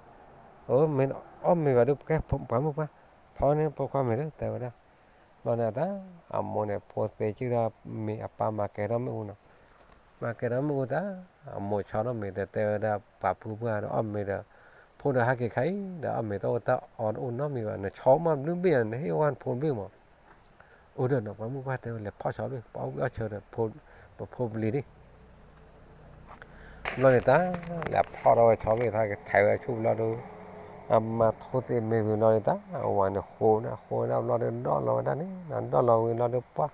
အၢ မ့ၢ်အီၣ်မ့ၤဘၣ်ဒီး ပကဲပှၤမုၣ်ပှၢ် ဖီန့ၢ်ဖိခွါမ့ၤဒီး တဲဝဲဒၣ်, ဘျီန့ၣ်တၢ် အမိၢ်န့ၣ် ဖိသ့ကၠုၢ်ဒီးမ့ၤ အပၢ်မၤကဲထီၣ်မ့ၣ်အူနီၤ, မၤကဲထီၣ်မ့ၣ်အူတၢ် အမိၢ်ဆီထီၣ်မ့ၤ တဲတဲဝဲဒၣ် ပှၤဖုပှၢ်ဒီးအီၣ်မ့ၤဒီး ဖိဒီးဟဲက့ၤခါအံၤဒီး အီၣ်မ့ၤတအိၣ်တၢ်အီတအိၣ်နီတမံၤဘၣ် နဆီမ့ၢ်ဘျုးဘ့ၣ် နဟ့ၣ်ဝဲနဖိဘ့ၣ်မး အိၣ်ဒီးနီၤ ပှၤမုၣ်ပှၢ်တဲဝဲ လဲၤဖီၣ်ဆီဘ့ၣ် ပှၤအီၣ်ဘ့ၣ်အီၣ်ဆၢဒီး ပဖိပလံၤဒံး ဘျီန့ၣ်တၢ် လဲၤဖီၣ်ထီၣ်ဝဲဆီဘ့ၣ် တၢ်ကထဲးဝဲဆူၣ်ဘျီဒီး အမါထိၣ်သ့ၣ်မ့ၢ်ဝံၤဘျီန့ၣ်တၢ် အဝၤန့ၣ်ဃိန့ၣ် ဃိန့ၣ်ဘျီဒီး ဒီၣ်လီၤဝဲဒၣ်န့ၣ် ဒီၣ်လီၤဝံၤဘျီဒီး ပှၢ်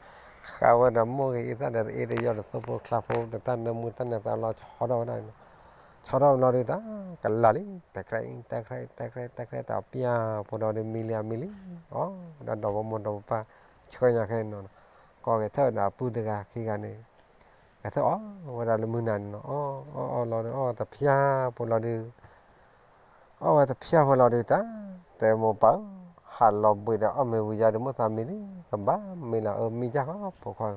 ဃးဝဲဒီးမိၢ်ဂ့ၤအံသၣ်ဒီး တအ့တယီဒီး သိဖိကျါဖိ တၢ်နၢမူတၢ်နၢသးလီၤ ဆီထီၣ်ဝဲဒၣ်န့ၣ် ဆီထီၣ်ဘျီဒီးတၢ် ကလၤလံ တဲကြဲ တဲကြဲ တဲကြဲ တဲကြဲ တၢ်ပျၢ်ဖိဒီး မံလံအမံလံ အီၣ်ဝဲဒၣ်ဒီးပမိၢ်ဒီးပပၢ် ဆှၢညါခဲအံၤနီၤ ကိးက့ၤထၢၣ်ဒီးအပုၢ်တဂၤခံဂၤန့ၣ် ကထၢၣ်အီၣ်ဝဲဒၣ်လၢမုၢ်နၤန့ၣ်နီၤ အီၣ်အီၣ်အီၣ်လီၤဒီး အီၣ်တဖျၢၣ်ဖိလီၤဒုး အီၣ်ဝဲတဖျၢၣ်ဖိလီၤဒုးတၢ် တဲမိၢ်ပၢ်ဧၢ ဟးလီၤဘှံးဒီးအီၣ်မ့ၤဝံၤယါဒီး မိၢ်သးမံလံ ကဘၣ်မံလီၤ အၢ မံယါဃီဖိခွါဧၢ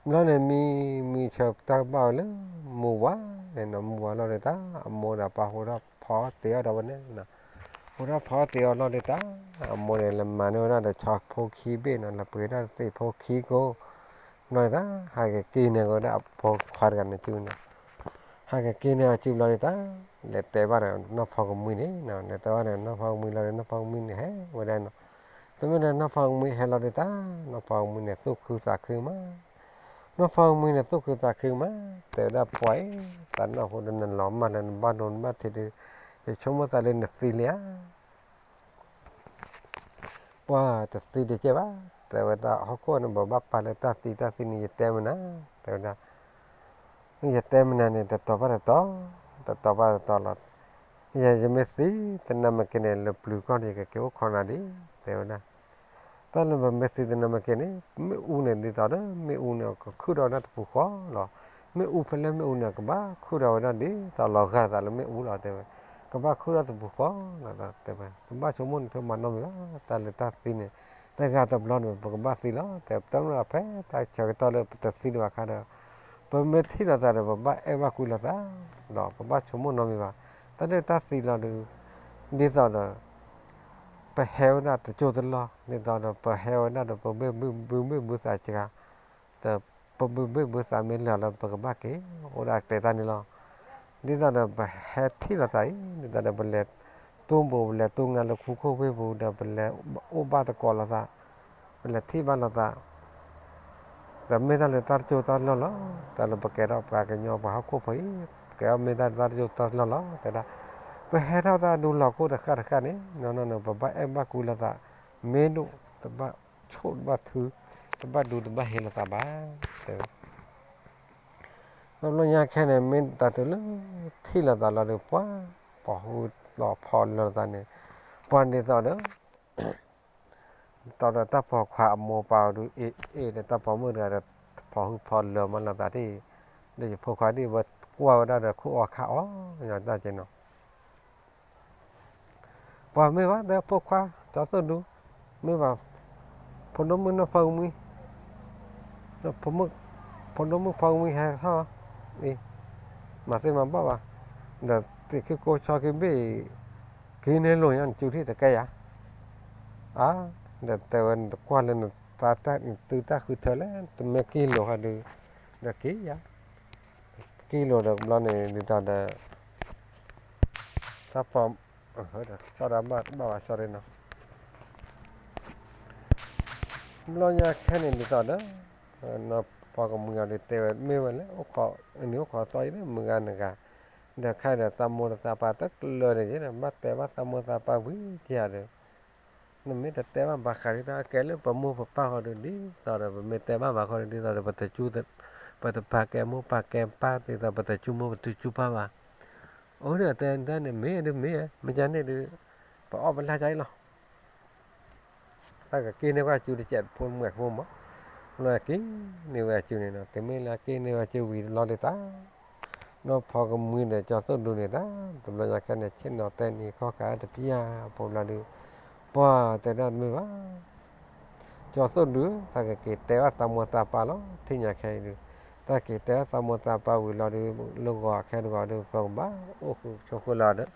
ဘျီန့ၣ်မံ မံဆၢတၢ်ကဘၣ်ဝဲလၢ မုၢ်ဝါန့ၣ်နီၤ မုၢ်ဝါလီၤဒုးတၢ် အမိၢ်ဒီးပၢ်ဟူထီၣ်ဖီတ့ၢ်အီၣ်ဒီးဝဲန့ၣ် ဟူထီၣ်ဖီတ့ၢ်အီၣ်လီၤဒုးတၢ် အမိၢ်န့ၣ် လဲၤမၤန့ၢ်ဝဲဒၣ်ဒီးဆီဖိခံဘ့ၣ်နီၤ လဲၤပှ့ၤဒၣ်သ့ၣ်ဖိခံကိး ဘျီန့ၣ်တၢ် ဟးက့ၤက့ၤန့ၢ်က့ၤဝဲဒၣ်အဖိခွါတဂၤန့ၣ်စုန့ၣ် ဟးက့ၤက့ၤန့ၢ်အီၤစုဘျီဒုးတၢ် လဲၤတဲဘၣ်ဒီးနီၢ်ဖီကမှံန့ၣ် လဲၤတဲဘၣ်ဒီး နီၢ်ဖီကမှံလီၤဒီး နီၢ်ဖီကမှံန့ၣ်ဟဲဝဲဒၣ်နီၤ တမ့ၢ်လၢနီၢ်ဖီကမှံဟဲလီၤဒုးတၢ် နီၢ်ဖီကမှံန့ၣ် သူၣ်ခုသးခုမး နီၢ်ဖီကမှံန့ၣ် သူၣ်ခုသးခုမး တဲဝဲဒၣ်ပှၤအံၤ သးနၢ်ဟူဒီးနလီၤမၢ်လၢနဘၣ်ဒိနဘၣ်ထံးဒီး ယဆိကမိၣ်သးလၢနသံလံဧါ ပှၤတသံတကဲဘၣ် တဲဝဲတၢ်ဟီၣ်ခိၣ်န့ၣ် ပဘၣ်ပာ်လၢတၢ်သံတၢ်သံန့ၣ် ယတဲမနၤ, တဲဝဲဒၣ်, ယတဲမနၤန့ၣ် တတီၤဘၣ်တတီၤ, တတီၤဘၣ်တတီၤလီၤ. ယ ယမ့ၢ်သံတနၤမ့ၢ်က့န့ၣ် လၢပျုၤကီၢ်န့ၣ် ယကက့ၤအိၣ်ခိးနၤဒံး, တဲဝဲဒၣ်. တၢ်လၢပမ့ၢ်သံတနၤမ့ၢ်က့န့ၣ် မ့ၣ်အူန့ၣ် ဒ်သိးဒီး မ့ၣ်အူန့ၣ် ကခုၣ်ဒီးနၢ်တပူၤဃီလီၤ. မ့ၣ်အူဖဲလဲၣ်မ့ၣ်အူန့ၣ် ကဘၣ်ခုၣ်ဒီးဝဲဒၣ်ဒ်သိးလီၤဂာ်သးလၢမ့ၣ်အူလီၤ တဲဝဲ, ကဘၣ်ခုၣ်ဒီးတပူၤဃီလီၤ တဲဝဲ. ပဘၣ်ဆိကမိၣ်န့ၣ် တမၤနီတမံၤဘၣ်, တၢ်လၢတၢ်သံန့ၣ် တဂၤတဘျီန့ၣ် ပကဘၣ်သံလီၤ တဲဝဲ. တၢ်မ့ၢ်ဖဲတၢ်ဆၢကတီၢ်လၢပတသံဒံးဘၣ်အခါဒီး ပမ့ၢ်ထံၣ်လိာ်သးဒီး ပဘၣ်အဲၣ်ဘၣ်ကွံလိာ်သးလီၤ. ပဘၣ်ဆိကမိၣ်နီတမံၤဘၣ်. တၢ်လၢတၢ်သံလီၤဒီး ဒ်သိးဒီး ပဟဲဝဲဒၣ်တကၠိၢ်တလီၢ်, ဒ်သိးဒီး ပဟဲဝဲဒၣ်ဒီး ပဘုၣ်ဘုသးစှၤ, ဒီး ပဘုၣ်ဘုသးမ့ၢ်လၢာ်လီၤ ပကဘၣ်က့ၤအိၣ်ဒၣ်ကျဲတၢ်န့ၣ်လီၤ. ဒ်သိးဒီး ပဟဲထံၣ်လိာ်သးအံၤ ဒ်သိးဒီး ပလဲၤတိၢ်ဘိး ပလဲၤတိၢ်ငါလၢခူခိၣ်ဝ့ၢ်ပူၤဒီး ပလဲၤအိၣ်ဘၣ်သကိးလိာ်သး, ပလဲၤထံၣ်ဘၣ်လိာ်သး ဒီးမ့ၢ်တၢ်လၢတၢ်တကၠိၢ်တၢ်လီၢ်လီၤ. တၢ်လၢပကဲထီၣ်ပှၤကညီပှၤဟီၣ်ခိၣ်ဖိအံၤ ကဲထီၣ်မ့ၢ်တၢ်လၢတၢ်တကၠိၢ်တၢ်လီၢ်လီၤ တဲဒၣ်. ပဟဲထီၣ်တၢ်ဒူလီၤခိၣ်တဃၣ်တဃၣ်န့ၣ် နီၢ်နီၢ်န့ၣ် ပဘၣ်အဲၣ်ဘၣ်ကွံလိာ်သး, မ့ၢ်ဒိၣ်တဘၣ်ဆိၣ်တဘၣ်ထု, တဘၣ်ဒူတဘၣ်ဟ့လိာ်သးဘၣ်, တဲဝဲ. တဘျီညါခဲန့ၣ် မ့ၢ်တၢ်တုၤလၢထံၣ်လိာ်သးလီၤဒီး ပှၤပိာ်ဟုလီၤဖီလၢာ်လိာ်သးန့ၣ်, ပှၤဒ်သိးဒီး တီဒီးတၢ်ပိာ်ခွါအမိၢ်ပၢ်အီၤဒုး အ့ၣ်အ့ၣ်ဒီးတၢ်ပိာ်မုၣ်တဂၤဒီး ဖီဟုဖီလၢာ်မးလိာ်သးဒ်, ဒီးယဖိခွါဒ်ဝဲကွၢ်ဝဲဒၣ်ဒီး ခိၣ်အီခါအီၣ်ညီတၢ်က့နီၤ. ပှၤမ့ၢ်ဘၣ်တဲဖိခွါ ကၠီသိၣ်ဒူ, မ့ၢ်ဘၣ် ဖိဒိၣ်မုၣ်နီၢ်ဖီကမှံ, ဖိဒိၣ်မုၣ်ဖီကမှံဟဲထီၣ်, အံၤ မၤသ့မၤဘၣ်ဘၣ်, ဒီးသ့ၣ်ခံကိဆီခံဘ့ၣ်အံၤ က့ၤန့ၢ်လိာ်ညါနစုထံၣ်တကဲယၤ, အါ, ဒီးတဲဝဲနကွၢ်လၢနတၢ် နသုတၢ်ဃုထၢလဲၣ်, တမ့ၢ်က့ၤလိာ်ဃီဒုး, ဒီးက့ၤယၤ, က့ၤလိာ်ဒီးဘျီန့ၣ် ဒ်သိးဒီး တၢ်ပိာ်, ဆီၣ်ဒၣ်ဘၣ်ဘၣ်ဘၣ် sorry နီၤ. ဘျီညါခဲန့ၣ်ဒ်သိးဒီး နီၢ်ဖီကမှံအီၤဒုးတဲဝဲ မ့ၢ်ဝဲလဲၣ် အိၣ်ခိး, နအိၣ်ခိးသီအံၤလၢမုၢ်ဂၤနဂၤ, ဒီးခဲဒီးသးမိၢ်သးပၢ်တကျၢၤန့ၣ် ဘၣ်တဲဘၣ်သးမိၢ်သးပၢ်ဝံၤက့ၤဧါဒီး နမ့ၢ်တတဲဘၣ်ဘၣ်ဃးဒ်တၢ် အကဲလၢပမိၢ်ပပၢ်ဃီဒီး ဒ်သိးဒီး ပမ့ၢ်တဲဘၣ်ဘၣ်ဃီဒီး ဒ်သိးဒီး ပတစူ, ပတပာ်ကဲမိၢ်ပာ်ကဲပၢ် ဒ်သိးပတစူမိၢ်ပတစူပၢ်ဘၣ်. အိၣ်ဒီးတဲတၢ်န့ၣ် မ့ၢ်ဒ်မ့ၢ်, မ့ၢ်ကန့ၣ်ဒုး ပအီၣ်ပလၢ်ကါအံၤလီၤ. တၢ်ကက့ၤန့ၢ်ဝဲအစုတစဲးဖိမုၣ်ဖိမး, လၢက့ၤန့ၢ်ဝဲအစုန့ၣ်နီၤ, တမ့ၢ်လၢက့ၤန့ၢ်ဝဲအစုဝံၤလီၤဒ်တၢ်, နီၢ်ဖီကမှံဒီးကၠီသိၣ်ဒူန့ၣ်တၢ် တဘျီညါခဲန့ၣ် ဆ့ၣ်နီၤတဲန့ၢ်ခီၣ်ခါတပျၢ်ဖိဘျီဒုး, ပှၤတဲဒၣ်တမ့ၢ်ဘၣ် ကၠီသိၣ်ဒုး တၢ်ကက့ၤတဲဘၣ်သးမိၢ်သးပၢ်လီၤ. ထံၣ်ညါခဲအံၤဒုး တၢ်က့ၤတဲဘၣ်သးမိၢ်သးပၢ်ဝံၤလီၤဒုး လၢဂီၤခဲတဂီၤဒုး ပကဘၣ်အိၣ်ဃုာ်ဆိးဃုာ်လီၤဒီး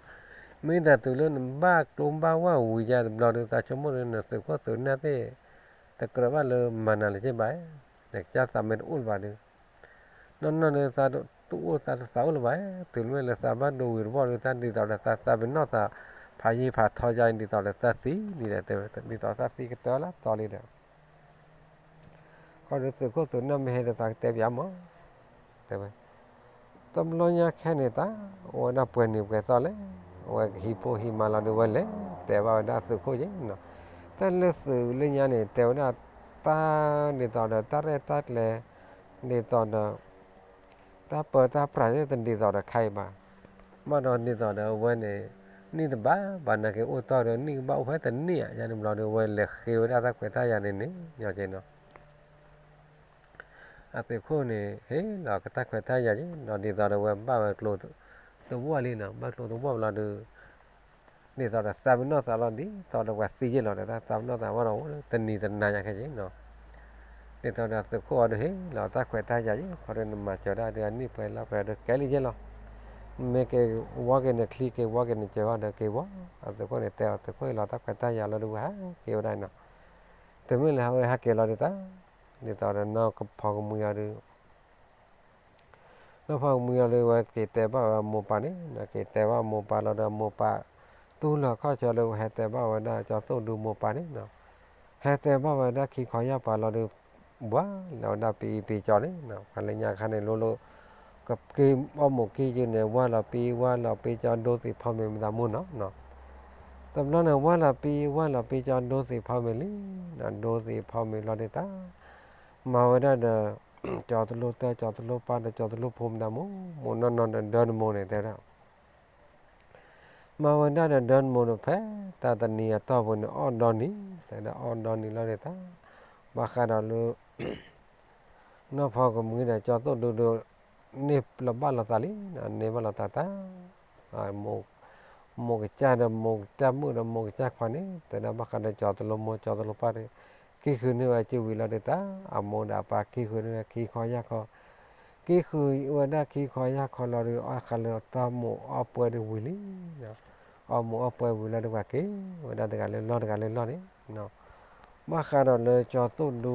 မ့ၢ်တၢ်တုၤလၢနဘၣ်ကျိဘၣ်ဝၣ်ဝံၤယါတဘျီဒုး သးဆိကမိၣ်ဒုး နသုးခိၣ်သုးနၢ်သ့ၣ် တကြၢးဘၣ်လၢမၤနၤလၢၤဘၣ်, နကစၢ်သးမ့ၢ်တအိၣ်လၢၤဘၣ်ဒုး နီၢ်နီၢ်ဒုး သးတအိၣ်သးတသးအိၣ်လၢၤဘၣ်, တုၤမ့ၢ်လၢသးဘၣ်ဒိဝံၤတဘျီဒုး သးဒ်သိးဒီးသးသးပ့ၤနီၣ်သး ဖးယံၤဖးထီယါအံၤ ဒ်သိးဒီးသးသံဒ်ဒီး တဲဝဲ ဒ်သိးသးသံကတၢၢ်လၢတီလံဒီး ခီဒုးသုးခိၣ်သုးနၢ်မ့ၢ်ဟဲဒီးသးကတဲပၠးမး, တဲဝဲ တဘျီညါခဲန့ၣ်တၢ် အိၣ်ဝဲဒၣ်ပှဲၤနံၤပှဲၤသီလဲၣ်, အဝဲကဟံးဖိဟံးမါလီၤဒုး ဝဲလဲၤတဲဘၣ်ဝဲဒၣ်သုးခိၣ်က့နီၤ, တၢ်လၢသုးလၢညါန့ၣ် တဲဝဲဒၣ်တၢ်ဒ်သိးဒီးတၢ်ရဲၣ်တၢ်ကျဲၤ ဒ်သိးဒီး တၢ်ပၢတၢ်ပြးသ့ၣ်တဒ်သိးဒီးခဲအံၤဘၣ်, ဘၣ်ဒီးဒ်သိးဒီးအဝဲန့ၣ် နံၣ်တဘၣ်ဘၣ်နာ်က့ၤအိၣ်တီၢ်ဒီး နံၣ်ကဘၣ်အိၣ်ဖဲတနံၣ်ဧါ ယါန့ၣ်ဘျီဒီး အဝဲလဲၤဃ့ဝဲဒၣ်တၢ်ခွဲးတၢ်ယာ်န့ၣ်န့ၣ် ယါက့ၤနီၤ အသုးခိၣ်န့ၣ် ဟ့ၣ်လီၤကတၢ်ခွဲးတၢ်ယာ်က့ၤနီၤ ဒ်သိးဒီးအဝဲဘၣ်ဝဲကျိသဝီလံနီၤ ဘၣ်ကျိသဝီဘျီဒီး ဒ်သိးဒီးသးပ့ၤနီၣ်သးလီၤ ဒ်သိးဒီးပှၤသံယ့ၢ်လီၤဒီး သးပ့ၤနီၣ်သးဝဲဒီးအိၣ်လၢတနံၤတနၤညါခဲက့ၤနီၤ ဒ်သိးဒီးသုးခိၣ်အီၤဒုးဟ့ၣ်လီၤတၢ်ခွဲးတၢ်ယာ်ယ့ၢ် ခီဒုးနမၤစၢၤဒၣ်ဒုးအနံၣ်ပှဲၤလါပှဲၤဒုးကဲလံယ့ၢ်လီၤ မ့ၢ်က့ၤဝီက့ၤနချံက့ၤဝီက့ၤနစၢၤအီၤဒီးက့ၤဝီ အသုးခိၣ်န့ၣ်တဲအီၤ သုးခိၣ်ဟ့ၣ်လီၤတၢ်ခွဲးတၢ်ယာ်လီၤဒုးဝဲဟဲက့ၤဝဲဒၣ်နီၤ တမ့ၢ်လၢအဝဲဟဲက့ၤလီၤဒုးတၢ် ဒ်သိးဒီးနီၢ်ဖီကမှံအီၤဒုး နီၢ်ဖီကမှံအီၤဒုး အဝဲက့ၤတဲဘၣ်ဝဲအမိၢ်ပၢ်န့ၣ် က့ၤတဲဘၣ်အမိၢ်ပၢ်လီၤဒီးအမိၢ်ပၢ် တူၢ်လီၤခီၣ်ဆၢလၢဟဲတဲဘၣ်ဝဲဒၣ်ကၠီသိၣ်ဒူမိၢ်ပၢ်န့ၣ် ဟဲတဲဘၣ်ဝဲဒၣ်ခံခီယၢ်ပၤလီၤဒုး ဘှါလီၤဝဲဒၣ်ပအံၤပကၠီန့ၣ် ပှၤလၢညါခါန့ၣ်လိၤလိၤ ကက့ၤအီၣ်မိၢ်ကံက့ၤန့ၣ် ဝါလီၤပအံၤဝါလီၤပအံၤကၠီဒိသ့ၣ်ဖီမ့ၢ်မတၤမူနီၤ တဘျီန့ၣ် ဝၢ်လီၤပံ ဝၢ်လီၤပံ ကၠီဒိသံးဖီမ့ၤလံ, ဒိသံးဖီမ့ၤလီၤဒုးတၢ်, မၤဝဲဒၣ်ဒီး ကၠီတလိၣ်တၢ် ကၠီတလိၣ်ပၢ်ဒီး ကၠီတလိၣ်ဖိမတၤမိၢ် မိၢ်နီၢ်နီၢ်ဒီးဒၢတမိၢ်န့ၣ် တဲဝဲဒၣ် မၤဝဲဒၣ်ဒီးဒၢတမိၢ်ဒီး ဖဲတၢ်တနံၤအတီၢ်ပူၤန့ၣ် အီၣ်ဒီနံၤ တဲဝဲဒၣ် အီၣ်ဒီနံၤလီၤဒုးတၢ်, ဘၣ်ဃးဒီးလၢ နီၢ်ဖီကမှံဒီး ကၠီသိၣ်ဒူဒီး န့ၢ်လီၤဘၣ်လိာ်သးလံ, န့ၢ်ဘၣ်လိာ်သးတၢ်, မိၢ်ကစၢ်ဒီးမိၢ်ကစၢ်မုၣ်ဒီးမိၢ်ကစၢ်ခွါန့ၣ် တဲဒၣ်ဘၣ်ဃးဒီးကၠီတလိၣ်မိၢ် ကၠီတလိၣ်ပၢ်ဒီး ကံၣ်ဃုာ်န့ၢ်ဝဲက့ၤဝံၤလီၤဒုးတၢ်, အမိၢ်ဒီးအပၢ်ကံၣ်ဃုာ်န့ၢ်ဝဲခံခီယၢ်ခီ, ကံၣ်ဃုာ်ဝဲဒၣ်ခံခီယၢ်ခီလီၤဒုး အါခါလၢအတၢ်မိၢ်အီၣ်ပှဲၤဒုးဝံၤလံ, အီၣ်မိၢ်အီၣ်ပှဲၤဝံၤလီၤဒုး ပှၤက့ၤဝဲဒၣ်တဂၤလၢလီၢ် တဂၤလၢလီၢ်န့ၣ် ဘၣ်ဃးဒီးလၢကၠီသိၣ်ဒူ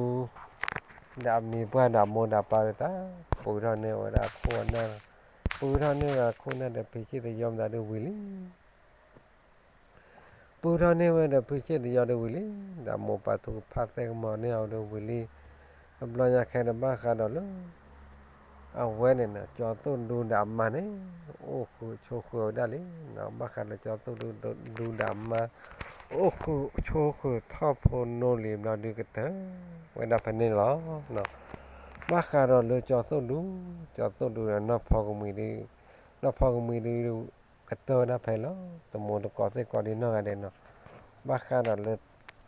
ဒီးအမံၤပှၢ်ဒီးအမိၢ်ဒီးအပၢ်ဒီးတၢ် ပှ့ၤထီၣ်န့ၢ်ဝဲဒၣ်ခိၣ်နၢ်, ပှ့ၤထီၣ်န့ၢ်ဝဲခိၣ်နၢ်ဒီးဖံးစံၣ်သယီမတၤဒုးဝံၤလံ, ပှ့ၤထီၣ်န့ၢ်ဝဲဒီးဖံးစံၣ်သယီဒုးဝံၤလံ, ဒီးမိၢ်ပၢ်သူၣ်ကဖၣ်သဲကမီၤန့ၢ်အီၤဒုးဝံၤလံ, တဘျီညါခဲဒီးဘၣ်ဃးဒီးလၢ အဝဲန့ၣ် ကၠီသိၣ်ဒူဒီးအမါန့ၣ် အိၣ်ဃုာ်ဆိးဃုာ်ဝဲဒၣ်လံ, ဘၣ်ဃးဒီးကၠီသိၣ်ဒူဒီးအမါ အိၣ်ဃုာ်ဆိးဃုာ်ထီၣ်ဖိနီၢ်လံၤဘျီဒုးကတၢၢ် ဝဲဒၣ်ဖဲန့ၣ်လီၤ. ဘၣ်ဃးဒီးလၢကၠီသိၣ်ဒူ, ကၠီသိၣ်ဒူဒီးနီၢ်ဖီကမှံဒုး, နီၢ်ဖီကမှံဒုး ကတၢၢ်ဝဲဒၣ်ဖဲလီၤ. တမိၢ်တကိးသ့ၣ်ကိးဒ်နီၢ်ဂၤဒဲးနီၤ, ဘၣ်ဃးဒီးလၢ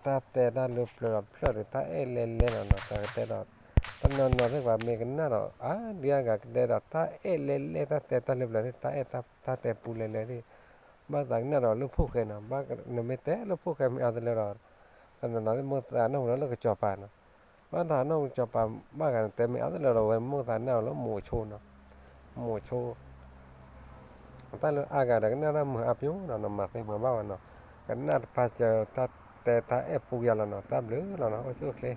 တၢ်တဲတၢ်လၢပျၢၤဒီးဖျၢၣ်ဒီး တၢ်အဲၣ်လဲလဲလီၤနီၤ, တၢ်ကတဲဒီး တနီၤနီၤသ့ၣ်ပှၤမ့ၢ်ကနၣ်ဒီး အါဒံအါဂၤကတဲဒီး တၢ်အဲၣ်လဲလဲ တၢ်တဲတၢ်လၢပျၢၤသ့ၣ် တၢ်အဲၣ်တၢ်တဲပူလဲလဲသ့ၣ်, ဘၣ်သးကနၣ်ဒီးလၢဖှိၣ်ဃဲနီၤ, နမ့ၢ်တဲလၢဖှိၣ်ဃဲမ့ၢ်အါတလၢဒီး တနီၤနီၤသ့ၣ်မိၣ်သးနီၣ်ဟူလၢကစီၤပၤနီၤ, ဘၣ်သးနီၣ်ဟူကစီၤပၤဘၣ်ဂၤ နတဲမ့ၢ်အါတလၢဒီး ဝဲမိၣ်သးနၢ်လၢမိၢ်ဆိနီၤ, မိၢ်ဆိ တၢ်လၢအါဂၤဒီးကနၣ်တၢ်မုာ်အါပျိနီၤ, နမၤသ့မၤဘၣ်ဝဲနီၤ, ကနၣ်တပာ်စၢၤ တၢ်တဲတၢ်အဲၣ်ပူယၤလီၤနီၤ, တၢ်ဘျုးလီၤနီၤ, အိၣ်ဆူၣ်အိၣ်ချ့